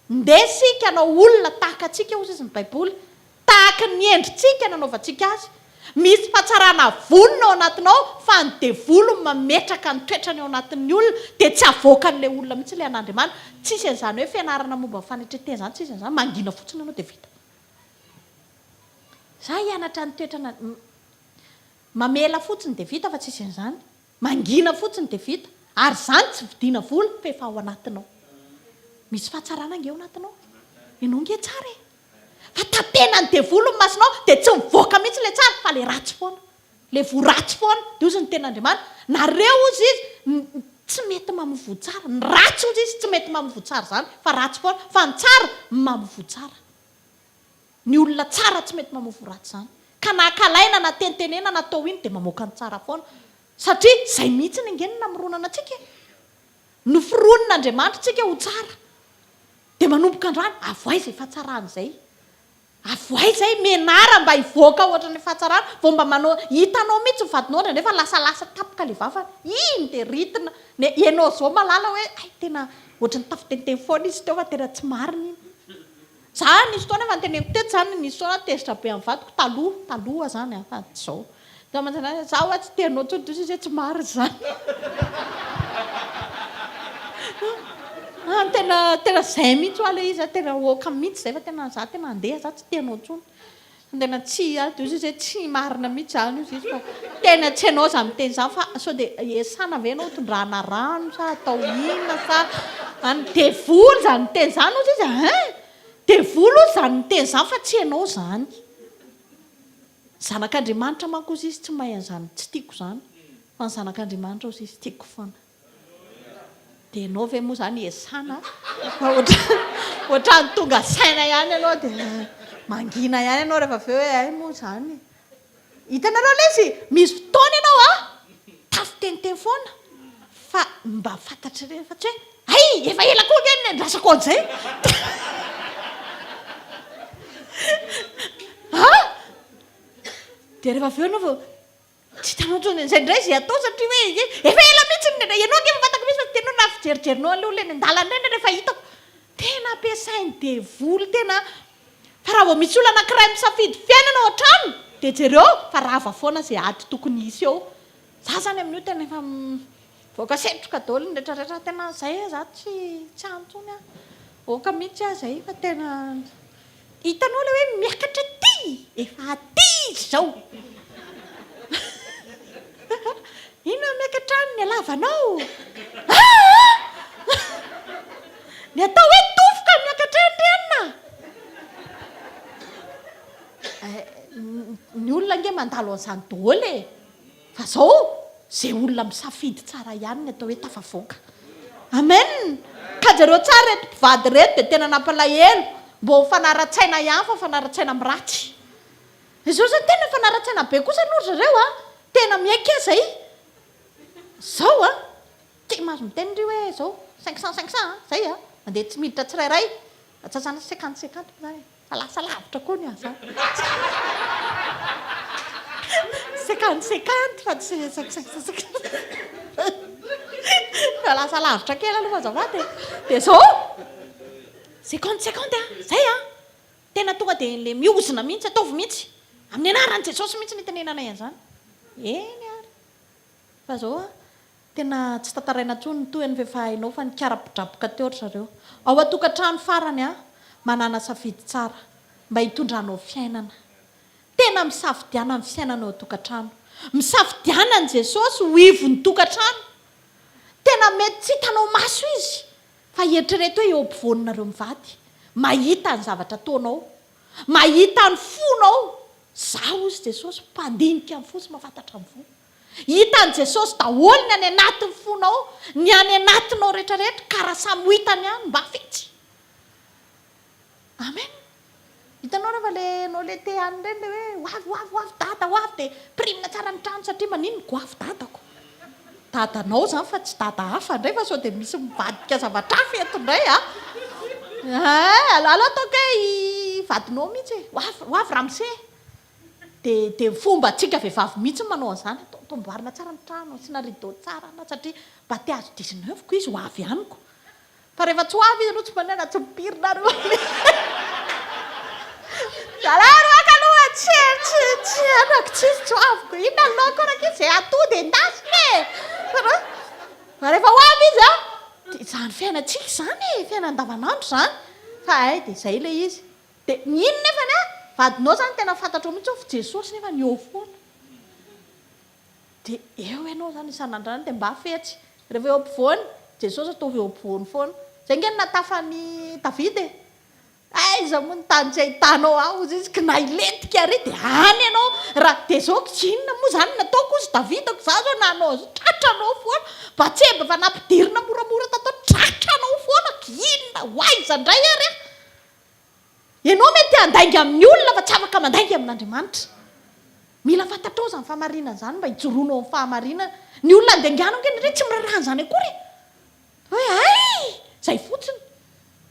Ndeha isika hanao olona tahaka antsika hozy izy ny baiboly, tahaka ny endritsika nanaovantsika azy. Misy fahatsarana vonona ao anatinao fa ny devoly no mametraka ny toetrany ao anatin'ny olona dia tsy avoakan'ilay olona mihitsy ilay an'Andriamanitra. Tsisy an'izany hoe fianarana momba ny fanetren-tena izany, tsisy an'izany, mangina fotsiny ianao dia vita. Za hianatra ny toetrana, mamela fotsiny dia vita fa tsisy an'izany. Mangina fotsiny dia vita. Ary izany tsy vidiana vola fa efa ao anatinao. Misy fahatsarana ange ao anatinao. Ianao ange tsara e. Fa tapenan'ny devoly ny masonao dia tsy mivoaka mihitsy ilay tsara fa ilay ratsy foana. Ilay voa ratsy foana. Dia hozy ny tenin'Andriamanitra, nareo hozy izy tsy mety mamoa voa tsara. Ny ratsy hozy izy tsy mety mamoa voa tsara izany fa ratsy foana. Fa ny tsara mamoa voa tsara. Ny olona tsara tsy mety mamoa voa ratsy izany. Ka na ankalaina na tenitenena na atao ino dia mamoaka ny tsara foana. Satria izay mihitsy ange no namoronana antsika e! Noforonin'Andriamanitra tsika ho tsara. Dia manomboka androany, avoay izay fahatsarana izay. Avoay izay, mianara mba hivoaka ohatran'ny fahatsarana, vao mba manao, hitanao mihitsy ny vadinao indraindray fa lasalasa tampoka ilay vavany. Iny dia rythme, ny ianao izao mahalala hoe hay tena ohatran'ny tafiteniteny foana izy teo fa tena tsy marina iny. Za nisy fotoana efa noteneniko teto zany, nisy fotoana aho tezitra be amin'ny vadiko taloha, taloha zany an, fa tsy zao. Teo aman-tsaina hoe za hoa tsy tia anao intsony, dia hoy izy hoe tsy marina izany. An, tena, tena zay mihitsy hoa ilay izy an, tena ok mihitsy zay fa tena za tena handeha, za tsy tia anao intsony. Tena tsy a, dia hoy izy hoe tsy marina mihitsy izany hoy izy fa tena tsy ianao izany miteny izany fa sao dia iasana ve ianao tondrahana rano sa atao inona sa any, devoly izany miteny izany hoy izy hein! Devoly hoy izany miteny izany fa tsy ianao izany. Zanak'Andriamanitra manko hoy izy tsy mahay an'izany tsy tiako izany fa ny zanak'Andriamanitra hoy izy tiako foana. Dia ianao ve moa izany iasana fa ohatran'ny tonga saina ihany ianao dia mangina ihany ianao rehefa avy eo hoe hay moa izany. Hitanareo ilay izy? Misy fotoana ianao an, tafiteniteny foana fa mba fantatr'ireny fa tsy hoe hay efa ela koa ange no niandrasako an'izay. An! Dia rehefa avy eo ianao vao Tsy hitanao intsony izay indray izay atao satria hoe efa ela mihitsy ny ianao ange efa fantako mihitsy fa tena na fijerijerinao an'ilay olona eny an-dalana eny rehefa hitako tena ampiasain'ny devoly tena fa raha vao misy olona anankiray misafidy fiainana ao an-trano dia jereo fa rava foana izay ady tokony hisy eo. Za zany amin'io tena efa mivoaka setroka daholo ny retraretra tena zay za tsy tsy any intsony aho. Aoka mihitsy aho zay fa tena Hitanao ilay hoe miakatra aty, efa aty izy izao. Inona no miakatra any ny halavanao? Aa! Ny atao hoe tofoka miakatra any ry anona. Ny olona ange mandalo an'izany daholo e. Fa zao, ze olona misafidy tsara ihany ny atao hoe tafavoaka. Amen! Ka jereo tsara ireto mpivady ireto dia tena nampalahelo, mbô mifanara-tsaina ihany fa mifanara-tsaina amin'ny ratsy. Izao zany tena mifanara-tsaina be kosa aloha ry zareo a! Tena miaiky aho zay. Zao a! Tsy mahazo miteny ndry hoe zao, 500 500 a! Zay a! Mandeha tsy miditra tsirairay, atsasany cinquante cinquante moa zany e! Fa lasa lavitra koa ny ahy zany. Cinquante cinquante fa tsy cinq cinq cinq cinq. Fa lasa lavitra kely aloha azafady e. Dia zao, cinquante cinquante an, zay an. Tena tonga dia le miozona mihitsy, ataovy mihitsy. Amin'ny anaran'i Jesosy mihitsy no itenenanay an'izany. Eny ary. Fa zao an, Tena tsy tantaraina intsony ny tohiny f'efa hainao fa nikarapodrapoka teo ry zareo. Ao an-tokantrano farany an, manàna safidy tsara mba hitondranao fiainana. Tena misafidiana ny fiainana ao an-tokantrano. Misafidiana an'i Jesosy ho ivon'ny tokantrano. Tena mety tsy hitanao maso Izy fa eritrereto hoe eo ampovoaninareo mivady. Mahita ny zavatra ataonao. Mahita ny fonao. Izaho hozy Jesosy mpandinika ny fo sy mahafantatra ny fo. Hitan'i Jesosy daholo ny any anatin'ny fonao, ny any anatinao rehetra rehetra, ka raha samy ho hitany ihany mba fetsy. Amen. Hitanao rehefa le ianao le te hanina ireny le hoe ho avy ho avy ho avy dada ho avy dia pirimina tsara ny trano satria maninona goavy dadako. Dadanao izany fa tsy dada hafa indray fa sao dia misy mivadika zavatra hafa eto indray a. Eh, aleo ataoko hoe i vadinao mihitsy e. Ho avy ho avy ramose. Dia dia fombantsika vehivavy mihitsy ny manao an'izany, atao atao amboarina tsara ny trano, asiana rideau tsara na satria mba te hahazo dix neuf ko izy ho avy amiko. Fa rehefa tsy ho avy izy aloha tsy maninona na tsy mipirina ary Zalahy ry waka aloha tsy tsy tsy anako tsy izy tsy ho avy ko inona ny laoko rankizy izay atody endasina e! Fa rehefa ho avy izy an, dia izany fiainantsika izany e, fiainana andavanandro izany, fa hay dia izay ilay izy. Dia ny ino nefany an? Vadinao zany tena fantatrao mihitsy hoe fa Jesosy nefany eo foana. Dia eo ianao zany isan'andro any dia mba fetsy. Rehefa eo ampovoany, Jesosy ataovy eo ampovoany foana. Izay ange no natafan'i Davida e. Aiza moa ny tany tsy ahitanao ahy hozy izy, kinay lentika ary dia any ianao raha dia zao ko inona moa izany no nataoko hozy Davida ko za zao nanao an'izao tratranao foana, Batseba efa nampidirina moramora tato tratranao foana ko inona ho aiza indray ary aho? Ianao mety handainga amin'ny olona fa tsy afaka mandainga amin'Andriamanitra. Mila fantatrao izany fahamarinana izany mba hijoroanao amin'ny fahamarinana. Ny olona andainganao ange indraindray tsy miraharaha an'izany akory e! Hoe hay! Izay fotsiny.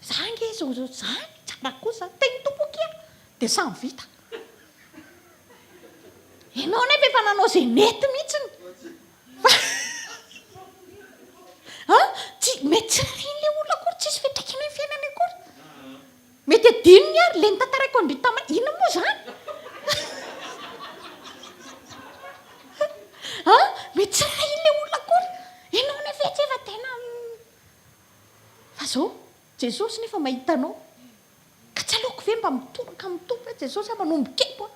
Za ange izao izao izany, tsara kosa, teny Tompo akia! Dia samy vita. Ianao anefa efa nanao izay nety mihitsiny. Fa an! Tsy, mety tsy rarahian'ilay olona akory, tsisy fiantraikany amin'ny fiainany akory. Mety adinony ary le notantaraiko an-dry tam inona moa zany? An! Mety tsy rarahian'ilay olona akory. Ianao nefa etsy efa tena Fa zao, Jesosy nefa mahita anao. Ka tsy aleoko ve mba mitoraka amin'ny Tompo hoe Jesosy a manomboka eto aho.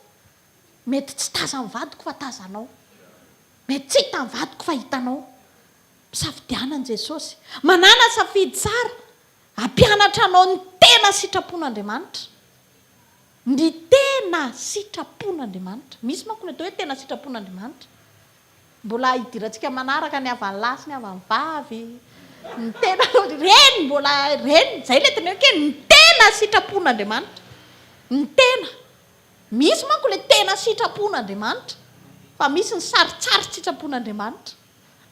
Mety tsy tazan'ny vadiko fa tazanao. Mety tsy hitan'ny vadiko fa hitanao. Misafidiana an'i Jesosy. Manàna safidy tsara. Hampianatra anao ny tena sitrapon'Andriamanitra. Ny tena sitrapon'Andriamanitra. Misy manko ny atao hoe tena sitrapon'Andriamanitra. Mbola hidirantsika manaraka ny havan'ny lahy sy ny havan'ny vavy. Ny tena, ireny mbola ireny, izay ilay teneniko hoe ny tena sitrapon'Andriamanitra. Ny tena. Misy manko ilay tena sitrapon'Andriamanitra, fa misy ny saritsarin-tsitrapon'Andriamanitra.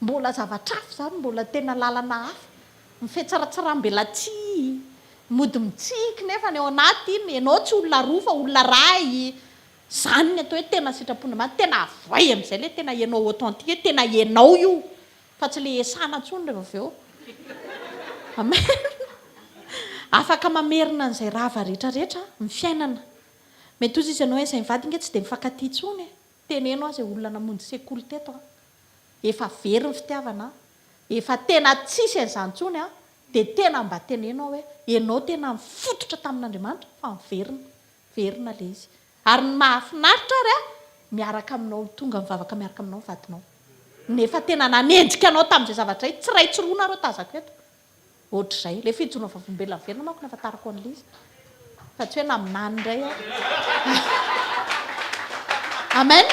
Mbola zavatra hafa izany, mbola tena lalana hafa. Ny fihatsaratsaram-belatsihy, mody mitsiky nefa ny ao anaty iny, ianao tsy olona roa fa olona iray. Izany ny atao hoe tena sitrapon'Andriamanitra, tena avoay amin'izay ilay tena ianao authentique hoe tena ianao io, fa tsy ilay esana intsony rehefa avy eo. Amen. Afaka mamerina an'izay rava rehetrarehetra ny fiainana. Mety hozy izy ianao hoe izay mivady nge tsy dia mifankatia intsony e! Teneno aho izay olona namonjy sekoly teto an! Efa very ny fitiavana an! Efa tena tsisy an'izany intsony an! Dia tena mba teneno aho hoe ianao tena nifototra tamin'Andriamanitra fa miverina, verina ilay izy. Ary ny mahafinaritra ary an, miaraka aminao, tonga mivavaka miaraka aminao ny vadinao. Nefa tena nanenjika anao tamin'izay zavatra izay, tsy iray tsy roa nareo tazako eto. Ohatr'izay. Ilay fijoroana vavolombelona velona manko no ahafantarako an'ilay izy. Fa tsy hoe naminany indray aho. Amen.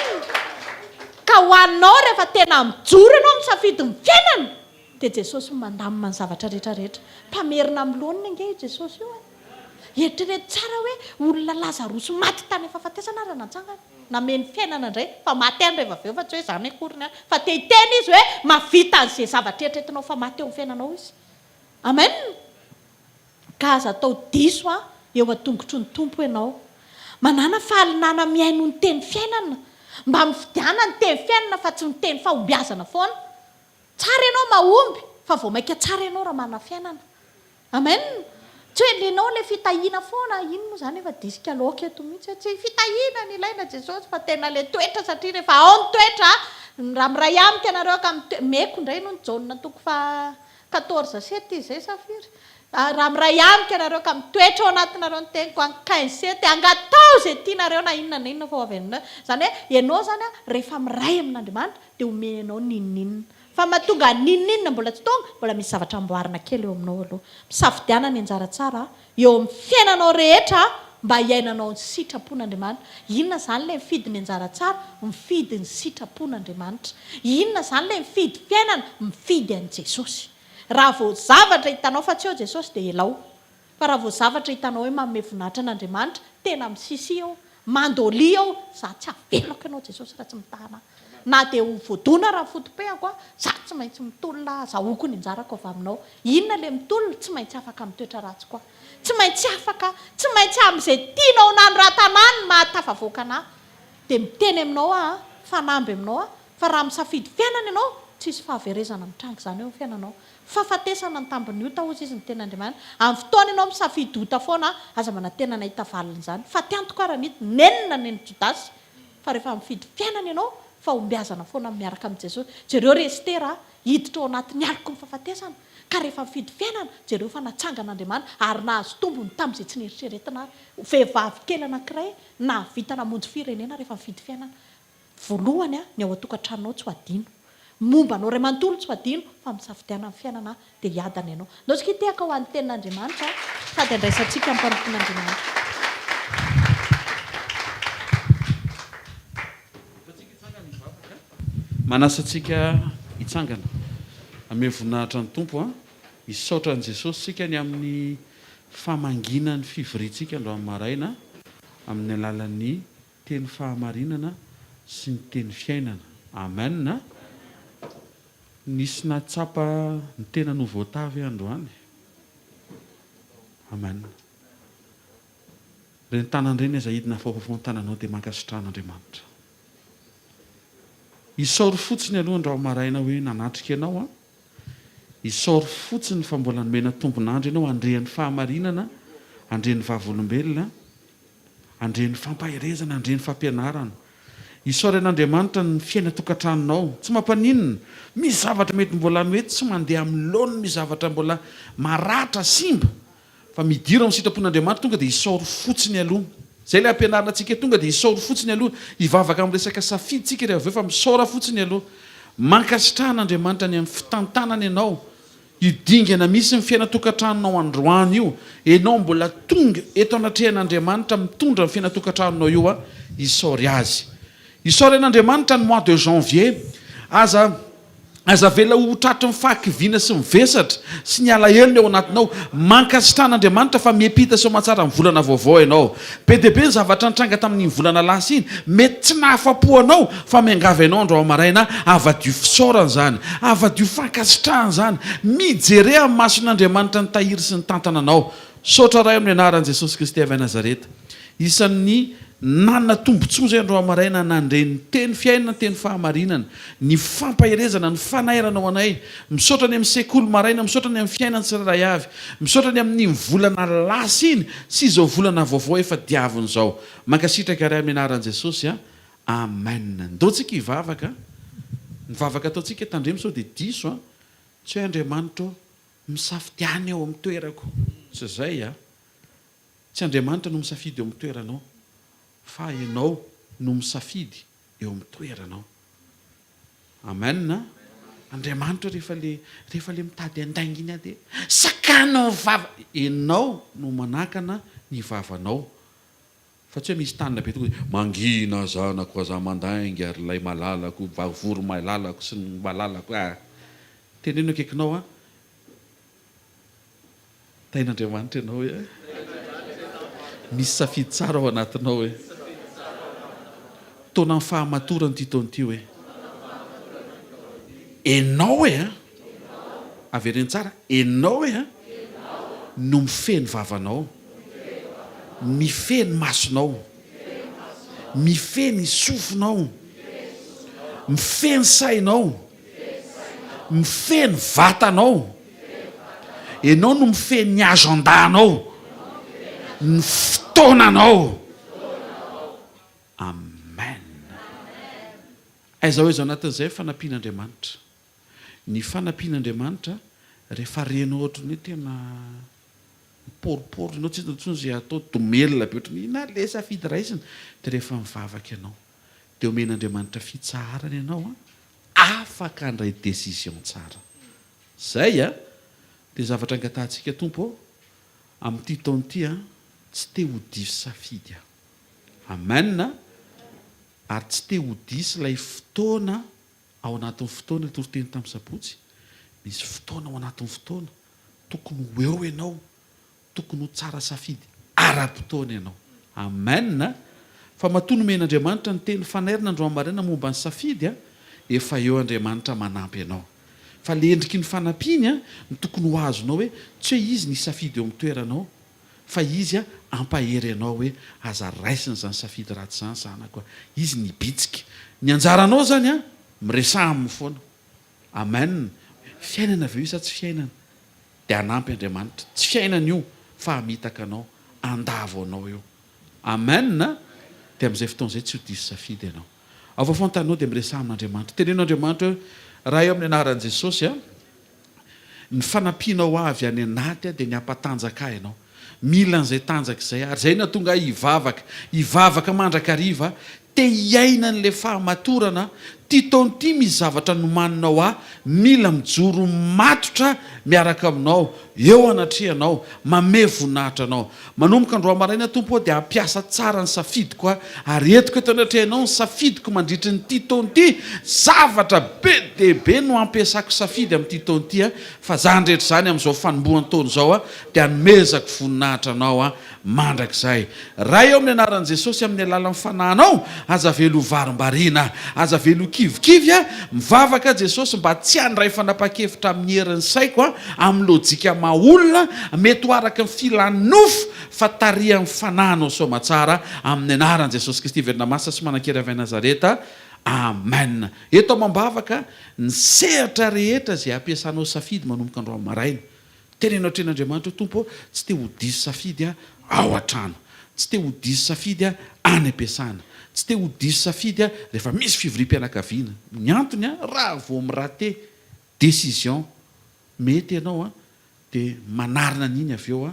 Ka ho anao rehefa tena mijoro ianao misafidy ny fiainana dia Jesosy no mandamina ny zavatra rehetra rehetra. Mpamerina amin'ny laoniny ange io Jesosy io e. Eritrereto tsara hoe olona Lazarosy maty tany amin'ny fahafatesana ary natsangana. Nameno fiainana indray fa maty ihany rehefa avy eo fa tsy hoe izany akory ny ahy fa te hiteny izy hoe mahavita an'izay zavatra eritreretinao fa maty eo amin'ny fiainanao izy. Amen! Ka aza atao diso an eo an-tongotry ny Tompo ianao. Manàna fahalinana mihaino ny teny fiainana. Mba mifidiana ny teny fiainana fa tsy ny teny fahombiazana foana. Tsara ianao mahomby fa vao maika tsara ianao raha manana fiainana. Amen! Tsy hoe nenao ilay fitahiana foana, iny moa izany efa disque laoka eto mihitsy hoe tsy fitahiana no ilaina Jesosy fa tena ilay toetra satria rehefa ao ny toetra, raha miray amiko ianareo ka mitoe, meko indray aloha ny Jaona toko faha 14 sept izy izay sa firy? Raha miray amiko ianareo ka mitoetra ao anatinareo ny teniko an 15 sept, angatao izay tianareo na inona na inona fa ho avy aminareo. Izany hoe ianao izany an rehefa miray amin'Andriamanitra dia omeny anao n'inon'inona. Fa mahatonga n'inon'inona mbola tsy tonga, mbola misy zavatra amboarina kely eo aminao aloha. Misafidiana ny anjara tsara eo amin'ny fiainanao rehetra mba hiainanao ny sitrapon'Andriamanitra. Inona izany ilay mifidy ny anjara tsara? Mifidy ny sitrapon'Andriamanitra. Inona izany ilay mifidy fiainana? Mifidy an'i Jesosy. Raha vao zavatra hitanao fa tsy eo Jesosy dia elao. Fa raha vao zavatra hitanao hoe manome voninahitra an'Andriamanitra, tena misisia eo, mandolia eo, za tsy avelako ianao Jesosy raha tsy mitahana ahy. Na dia ho voadona ara ny foto-pehako aho, za tsy maintsy mitolona azahoako ny anjarako avy aminao. Inona ilay mitolona? Tsy maintsy afaka amin'ny toetra ratsy koa. Tsy maintsy afaka, tsy maintsy amin'izay tianao nanoratana ahy no mahatafavoaka anah. Dia miteny aminao aho an, fanamby aminao aho, fa raha misafidy fiainana ianao, tsisy fahaverezana mitranga izany eo amin'ny fiainanao. Fahafatesana ny tambin'ny ota hozy izy ny tenin'Andriamanitra. Amin'ny fotoana ianao misafidy ota foana, aza manantena ny hahita valin'izany. Fatiantoka ara mihitsy, nenina nen'i Jodasy, fa rehefa mifidy fiainana ianao, fahombiazana foana ny miaraka amin'i Jesosy. Jereo ry Estera a, hiditra ao anatin'ny aloky ny fahafatesana, ka rehefa mifidy fiainana, jereo fa natsangan'Andriamanitra ary nahazo tombony tamin'izay tsy neritreretina ary. Vehivavy kely anankiray nahavita namonjy firenena rehefa nifidy fiainana. Voalohany, ny ao an-tokantranonao tsy ho adino. Momba anao iray manontolo tsy ho adino fa misafidiana ny fiainana dia hiadana ianao. Ndao tsika hitehaka ho an'ny tenin'Andriamanitra sady handraisantsika ny mpanompon'Andriamanitra. Manasa antsika hitsangana. Hamehy voninahitra ny Tompo an. Hisaotra an'i Jesosy isika ny amin'ny famangiana ny fivoriantsika androany maraina amin'ny alalan'ny teny fahamarinana sy ny teny fiainana. Amen. Nisy nahatsapa ny tenany ho voatahy ve androany? Amen. Ireny tanana ireny aza hidina fa ao an-tananao dia mankasitraha an'Andriamanitra. Isaory fotsiny aloha andrao maraina hoe nanatrika ianao an. Isaory fotsiny fa mbola nomena tombon'andro ianao handre ny fahamarinana, handre ny vavolombelona. Handre ny fampaherezana, handre ny fampianarana. Isaory an'Andriamanitra ny fiainan-tokantranonao. Tsy mampaninona. Misy zavatra mety mbola ny hoe tsy mandeha amin'ny laoniny, misy zavatra mbola maratra, simba. Fa midira ao amin'ny sitrapon'Andriamanitra, tonga dia isaory fotsiny aloha. Izay ilay ampianarina antsika, tonga dia isaory fotsiny aloha. Hivavaka amin'ny resaka safidy tsika rehefa avy eo fa misaora fotsiny aloha. Mankasitraha an'Andriamanitra ny amin'ny fitantanany ianao. Io dingana misy ny fiainan-tokantranonao androany io, enao mbola tonga eto anatrehan'Andriamanitra mitondra ny fiainan-tokantranonao io a, isaory Azy. Isaory an'Andriamanitra ny mois de janvier. Aza aza avela ho tratry ny fahakiviana sy ny vesatra sy ny alahelo ny ao anatinao. Mankasitraha an'Andriamanitra fa miampita soamatsara ny volana vaovao ianao. Be dia be ny zavatra nitranga tamin'iny volana lasa iny, mety tsy nahafa-po anao fa miangavy anao androany maraina, avadio fisaorana izany, avadio fankasitrahana izany, mijere amin'ny mason'Andriamanitra nitahiry sy nitantana anao. Misaotra Ray amin'ny anaran'i Jesosy Kristy avy any Nazareta. Isan'ny nanana tombontsoa izay androany maraina nandre ny teny fiainana, teny fahamarinana, ny fampaherezana, ny fanairana ho anay. Misaotra ny amin'ny sekoly maraina, misaotra ny amin'ny fiainana tsirairay avy, misaotra ny amin'iny volana lasa iny sy izao volana vaovao efa diavina izao. Mankasitraka Ray amin'ny anaran'i Jesosy a. Amen. Ndao tsika hivavaka. Ny vavaka ataontsika tandremo sao dia diso a. Tsy hoe Andriamanitra ô, misafidiana eo amin'ny toerako. Tsy izay a. Tsy Andriamanitra no misafidy eo amin'ny toeranao fa ianao no misafidy eo amin'ny toeranao. Amen a! Andriamanitra rehefa le rehefa le mitady handainga iny aho dia sakano ny vava! Ianao no manakana ny vavanao fa tsy hoe misy tanana be tonga dia mangina zanako aza mandainga ry ilay malalako voromahilalako sy ny malalako ah! Teneno akaikinao aho Tahin'Andriamanitra ianao e. Misy safidy tsara ao anatinao e. Taonan'ny fahamatorana ity taona ity hoe. Enao e a. Avereno tsara, enao e a. No mifehy ny vavanao. Mifehy ny masonao. Mifehy ny sofinao. Mifehy ny sainao. Mifehy ny vatanao. Ianao no mifehy ny agenda-nao. Ny fotoananao. Amen. Aiza ho aiza ao anatin'izay ny fanampian'Andriamanitra. Ny fanampian'Andriamanitra rehefa renao ohatran'ny hoe tena miporipory ianao tsy hitanao intsony izay atao, domelina be ohatran'ny inona ary ilay safidy raisina, dia rehefa mivavaka ianao dia omen'Andriamanitra fitsaharana ianao an, afaka handray décision tsara. Zay a! Dia zavatra angatahantsika Tompo ô, amin'ity taona ity an, tsy te ho diso safidy aho. Amen a! Ary tsy te ho diso ilay fotoana ao anatin'ny fotoana, ilay toriteny tamin'ny sabotsy, misy fotoana ao anatin'ny fotoana, tokony ho eo ianao Tokony ho tsara safidy ara-potoana ianao. Amen! Fa matoa nomen'Andriamanitra ny teny fanairana androany maraina momba ny safidy, efa eo Andriamanitra manampy anao. Fa le endriky ny fanampiany no tokony ho azonao hoe tsy hoe Izy ny hisafidy eo amin'ny toeranao fa Izy hampahery anao hoe aza raisina izany safidy ratsy izany zanako a! Izy ny hibitsika. Ny anjaranao izany an, miresaha aminy foana. Amen! Fiainana ve io sa tsy fiainana? Dia hanampy Andriamanitra. Tsy fiainana io fa hamitaka anao, handavo anao io. Amen! Dia amin'izay fotoana izay tsy ho diso safidy ianao. Ao fa fantanao dia miresaha amin'Andriamanitra. Teneno Andriamanitra hoe, Ray amin'ny anaran'i Jesosy a, ny fanampianao avy any anaty dia ny hampatanjaka ahy ianao. Mila an'izay tanjaka izay aho. Ary izay no nahatonga ahy hivavaka. Hivavaka mandrakariva aho. Te hiaina an'ilay fahamatorana aho. Ty taona ity misy zavatra nomaninao ahy, mila mijoro matotra miaraka aminao, eo anatrehanao, mamehy voninahitra anao. Manomboka androany maraina Tompo ô dia hampiasa tsara ny safidiko aho ary entiko eto anatrehanao ny safidiko mandritry ny ity taona ity, zavatra be dia be no hampiasako safidy amin'ity taona ity aho fa izany rehetra izany amin'izao fanombohan-taona izao aho dia hanomezako voninahitra anao aho mandrakizay. Ray ô amin'ny anaran'i Jesosy amin'ny alalan'ny Fanahinao aza avela ho varimbariana aza avela ho kivikivy aho, mivavaka aho Jesosy mba tsy handray fanapahan-kevitra amin'ny herin'ny saiko aho, amin'ny lojika maha olona, mety ho araka ny filan'ny nofo fa tarihan'ny Fanahinao soamatsara amin'ny anaran'i Jesosy Kristy velona masina sy manan-kery avy any Nazareta Amen. Eto amam-bavaka ny sehatra rehetra izay ampiasanao safidy manomboka androany maraina. Teneno atrehin'Andriamanitra eo, Tompo ô, tsy te ho diso safidy aho ao an-trano. Tsy te ho diso safidy aho any am-piasana. Tsy te ho diso safidy aho rehefa misy fivoriam-pianakaviana. Ny antony, raha vao mi-rater décision mety ianao dia manarina an'iny avy eo,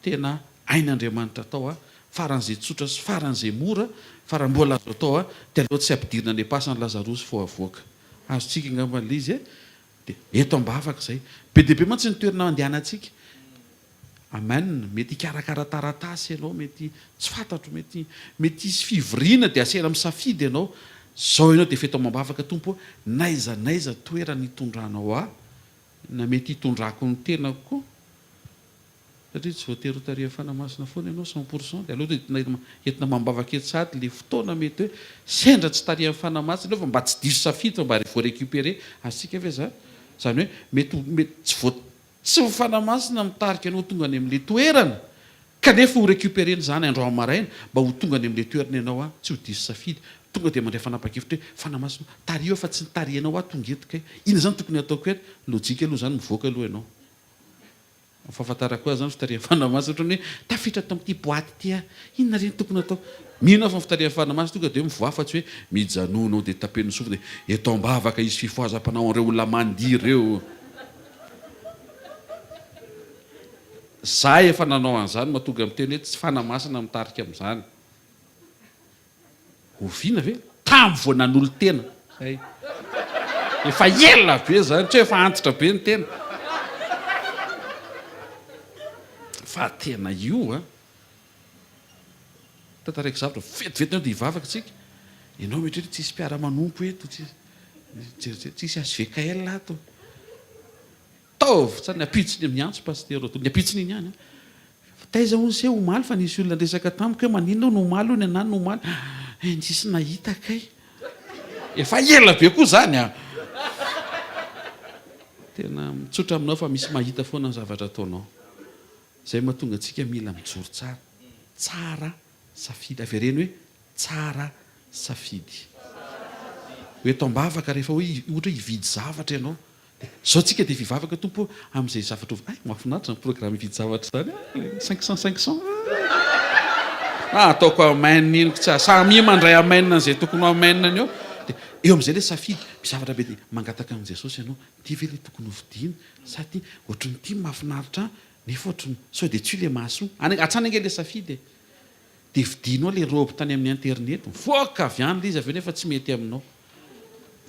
tena hain'Andriamanitra atao, faran'izay tsotra sy faran'izay mora, fa raha mbola azo atao dia aleo tsy ampidirina any am-pasana Lazarosy vao avoaka. Azontsika angamba ilay izy e! Dia eto am-bavaka izay. Be dia be mantsy ny toerana andehanantsika. Amen. Mety hikarakara taratasy ianao, mety, tsy fantatro, mety, mety hisy fivoriana dia asaina misafidy ianao. Izao ianao dia efa eto amam-bavaka, Tompo ô, n'aiza n'aiza toerana hitondranao ahy, na mety hitondrako ny tenako koa. Satria tsy voatery ho tarihan'ny Fanahy Masina foana ianao 100 pour cent dia aleo entina entina amam-bavaka eto sahady ilay fotoana mety hoe sendra tsy tarihan'ny Fanahy Masina ianao fa mba tsy diso safidy fa mba voa-recuperer azontsika ve izany? Izany hoe mety ho mety tsy voa tsy ny Fanahy Masina mitarika anao ho tonga any amin'ilay toerana kanefa ho recuperer-na izany androany maraina mba ho tonga any amin'ilay toerana ianao an, tsy ho diso safidy tonga dia mandray fanapahan-kevitra hoe Fanahy Masina ô tariho aho fa tsy nitarihanao aho tonga eto kay inona izany tokony hataoko eto? Lojika aloha izany mivoaka aloha ianao. Ny fahafantarako azy zany fitarihan'ny Fanahy Masina ohatran'ny hoe tafiditra ato amin'ity boite ity aho, inona re no tokony hatao? Mino aho fa ny fitarihan'ny Fanahy Masina tonga dia hoe mivoaha fa tsy hoe mijanona ao dia tapeno ny sofina dia eto am-bavaka hisy fifohazam-panahy ho an'ireo olona mandihy ireo. Za efa nanao an'izany mahatonga miteny hoe tsy Fanahy Masina mitarika amin'izany. Oviana ve? Tam vao nanolo-tena. Zay. Efa ela be zany, tsy hoe efa antitra be ny tena. Fa tena io an. Tantaraiko zavatra vetivety ianao dia hivavaka tsika. Ianao mieritreritra tsisy mpiara-manompo eto, tsisy jerijery, tsisy HVKL ato. Taovy, tsa ny ampitsony miantso Pasitera Odo, ny ampitsony iny ihany an. Fa taiza hono se omaly fa nisy olona niresaka tamiko hoe maninona hono omaly hono ianà no omaly. Eh tsisy nahita kay. Efa ela be koa zany an. Tena mitsotra aminao fa misy mahita foana ny zavatra ataonao. Zay mahatonga antsika mila mijoro tsara. Tsara safidy. Avereno hoe tsara safidy. Ho eto am-bavaka rehefa hoe ohatra hoe hividy zavatra ianao. Zao tsika dia fivavaka Tompo ô amin'izay zavatra ho hay mahafinaritra ny programme hividy zavatra izany a! 500 500 ah! Ataoko amen iny ko tsy samia mandray amen an'izay tokony ho amen-ny eo dia eo amin'izay ilay safidy misy zavatra be dia mangataka amin'i Jesosy ianao ity ve ilay tokony ho vidiana sa ity ohatran'ny ity mahafinaritra ahy nefa ohatran'ny sao dia tsy io ilay mahasoa any hatrany ange ilay safidy e! Dia vidianao ilay robe tany amin'ny internet, mivoaka avy any ilay izy avy eo nefa tsy mety aminao.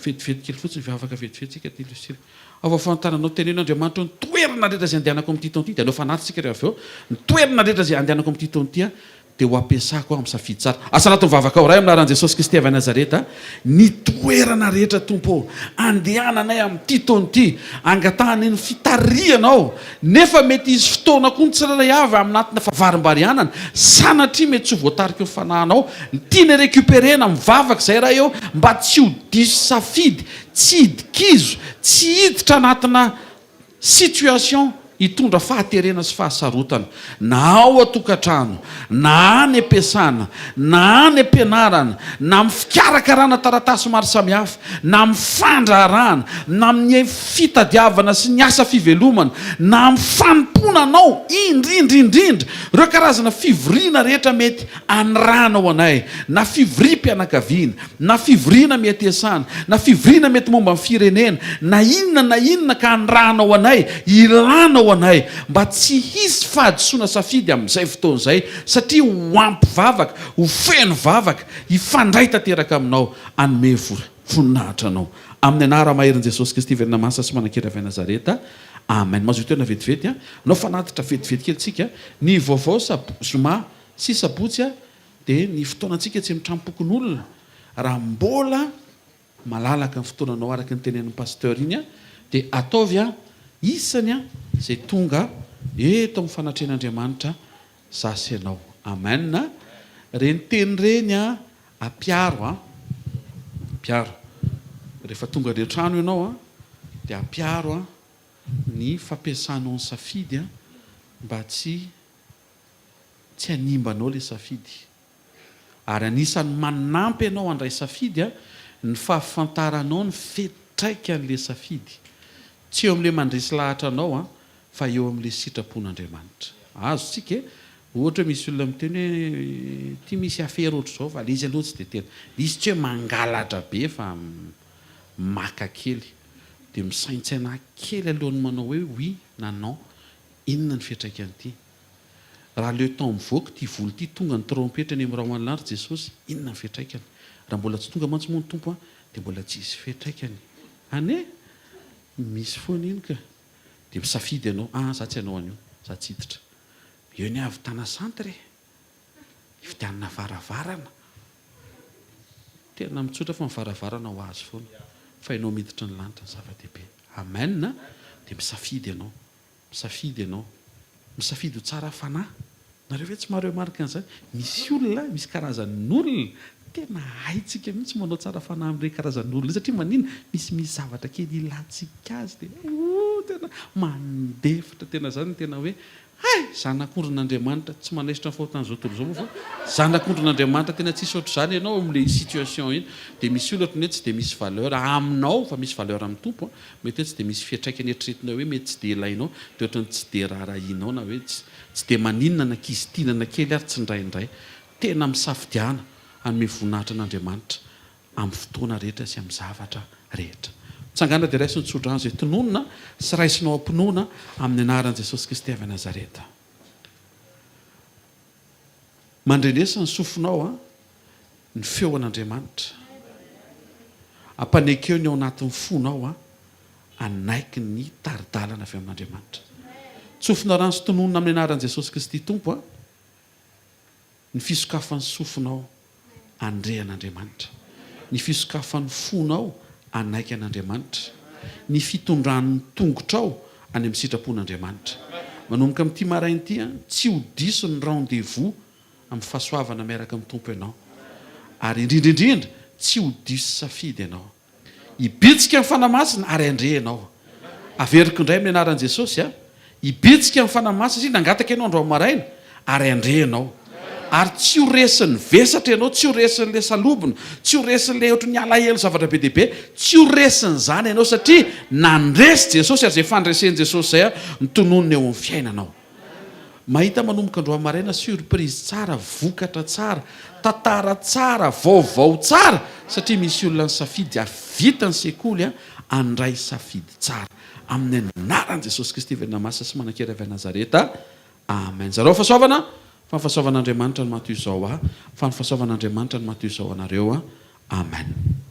Vetivety kely fotsiny, mivavaka vetivety isika aty Lucille. Ao fa fantananao, teneno Andriamanitra hoe ny toerana rehetra izay andehanako amin'ity taona ity, dia aleo fanatitra isika rehefa avy eo, ny toerana rehetra izay andehanako amin'ity taona ity dia ho ampiasako aho amin'ny safidy tsara. Asa anatin'ny vavaka ao, Ray amin'ny anaran'i Jesosy Kristy avy any Nazareta, Ny toerana rehetra, Tompo ô, andehananay amin'ity taona ity, angatahanay ny fitarihanao, nefa mety hisy fotoana koa ny tsirairay avy aminatina favarimbarianana, sanatria mety tsy ho voatariky ny Fanahinao, ny tianay recuperer-na, mivavaka izay Ray ô, mba tsy ho diso safidy, tsy hidi-kizo, tsy hiditra anatina Situation hitondra fahaterena sy fahasarotana, na ao an-tokantrano, na any am-piasana, na any am-pianarana, na amin'ny fikarakarana taratasy maro samihafa, na amin'ny fandraharahana, na amin'ny fitadiavana sy ny asa fivelomana, na amin'ny fanompoana Anao, indrindra indrindra ireo karazana fivoriana rehetra mety anirahanao anay, na fivoriam-pianakaviana, na fivoriana mety iasana, na fivoriana mety momba ny firenena, na inona na inona ka anirahanao anay, ilanao anay, mba tsy hisy fahadisoana safidy amin'izay fotoana izay, satria ho ampy vavaka, ho feno vavaka, hifandray tanteraka aminao, hanome vola. voninahitra anao. Amin'ny anara-maherin'i Jesosy Kristy velona masina sy manan-kery avy any Nazareta. Amen. Mazotoa tena vetivety an. Hanao fanatitra vetivety kely tsika. Ny vaovao sab, zoma sy sabotsy an, dia ny fotoanantsika tsy mitram-pokonolona. Raha mbola malalaka ny fotoananao araka ny tenenin'ny Pasteur iny an, dia ataovy an, isany an, izay tonga eto amin'ny fanatrehan'Andriamanitra za sy ianao. Amen. Ireny teny ireny an, Ampiaro an! Ampiaro. Rehefa tonga any an-trano ianao an, dia ampiaro an ny fampiasanao ny safidy an, mba tsy tsy hanimba anao ilay safidy. Ary anisan'ny manampy anao handray safidy an, ny fahafantaranao ny fetraikan'ilay safidy. Tsy eo amin'ilay mandresy lahatra anao an, fa eo amin'ilay sitrapon'Andriamanitra. Azontsika e! Ohatra hoe misy olona miteny hoe ity misy afera ohatr'izao fa ilay izy aloha tsy dia tena, ilay izy tsy hoe mangalatra be fa maka kely. Dia misaintsaina kely alohan'ny manao hoe oui na non, inona ny fiantraikan'ity? Raha le temps mivoaka ity vola ity tonga ny trompetra eny amin'ny rahona ry Jesosy, inona ny fiantraikany? Raha mbola tsy tonga mantsy moa ny Tompo dia mbola tsy hisy fiantraikany. Anie! Misy foana iny ka. Dia misafidy ianao, ah za tsy hanao an'io, za tsy hiditra. Eo ny avy Tana centre e! Hividianana varavarana. Tena mitsotra fa ny varavarana ho azy foana. Fa ianao miditra ny lanitra ny zava-dehibe. Amen a! Dia misafidy ianao. Misafidy ianao. Misafidy ho tsara fanahy. Nareo ve tsy maha-remarque an'izany? Misy olona, misy karazan'olona tena haintsika mihitsy manao tsara fanahy amin'ireny karazan'olona ireny satria maninona? Misy misy zavatra kely ilantsika azy dia ooh tena mandefitra tena izany tena hoe hay! Zanak'ondrin'Andriamanitra, tsy manaisotra ny fahotan'izao tontolo izao moa fa zanak'ondrin'Andriamanitra tena tsisy ohatr'izany ianao amin'ilay situation iny. Dia misy olona ohatran'ny hoe tsy dia misy valeur aminao fa misy valeur amin'ny Tompo an! Mety hoe tsy dia misy fiantraikany eritreretinao hoe mety tsy dia ilainao dia ohatran'ny tsy dia raharahianao na hoe tsy Tsy dia maninona na kizitinana kely ary tsindraindray. Tena misafidiana hanome voninahitra an'Andriamanitra amin'ny fotoana rehetra sy amin'ny zavatra rehetra. Mitsangàna dia raiso ny tsodrano izay tononina sy raisinao am-pinoana amin'ny anaran'i Jesosy Kristy avy Nazareta. Mandrenesa ny sofinao ny feo an'Andriamanitra. Ampanekeo ny ao anatin'ny fonao hanaiky ny tari-dalana avy amin'Andriamanitra. Tsofina rano sy tononina amin'ny anaran'i Jesosy Kristy Tompo ny fisokafan'ny sofinao handre an'Andriamanitra, ny fisokafan'ny fonao hanaiky an'Andriamanitra, ny fitondran'ny tongotrao any amin'ny sitrapon'Andriamanitra. Manomboka amin'ity maraina ity, tsy ho diso ny rendez-vous amin'ny fahasoavana miaraka amin'ny Tompo ianao. Ary indrindra indrindra, tsy ho diso safidy ianao. Hibitsika ny Fanahy Masina ary handre ianao. Averiko indray amin'ny anaran'i Jesosy a! Hibitsika ny Fanahy Masina satria nangataka ianao androany maraina ary handre ianao. Ary tsy ho resin'ny vesatra ianao, tsy ho resin'ilay salobona, tsy ho resin'ilay ohatran'ny alahelo zavatra be dia be, tsy ho resin'izany ianao satria nandresy Jesosy ary izay fandresen'i Jesosy izay no tononina eo amin'ny fiainanao. Mahita manomboka androany maraina surprise tsara, vokatra tsara, tantara tsara, vaovao tsara satria misy olona nisafidy hahavita ny sekoly handray safidy tsara. Amin'ny anaran'i Jesosy Kristy velona masina sy manan-kery avy any Nazareta. Amen. Zarao fahasoavana fa ny fahasoavan'Andriamanitra no maha toy izao ahy, fa ny fahasoavan'Andriamanitra no maha toy izao anareo. Amen.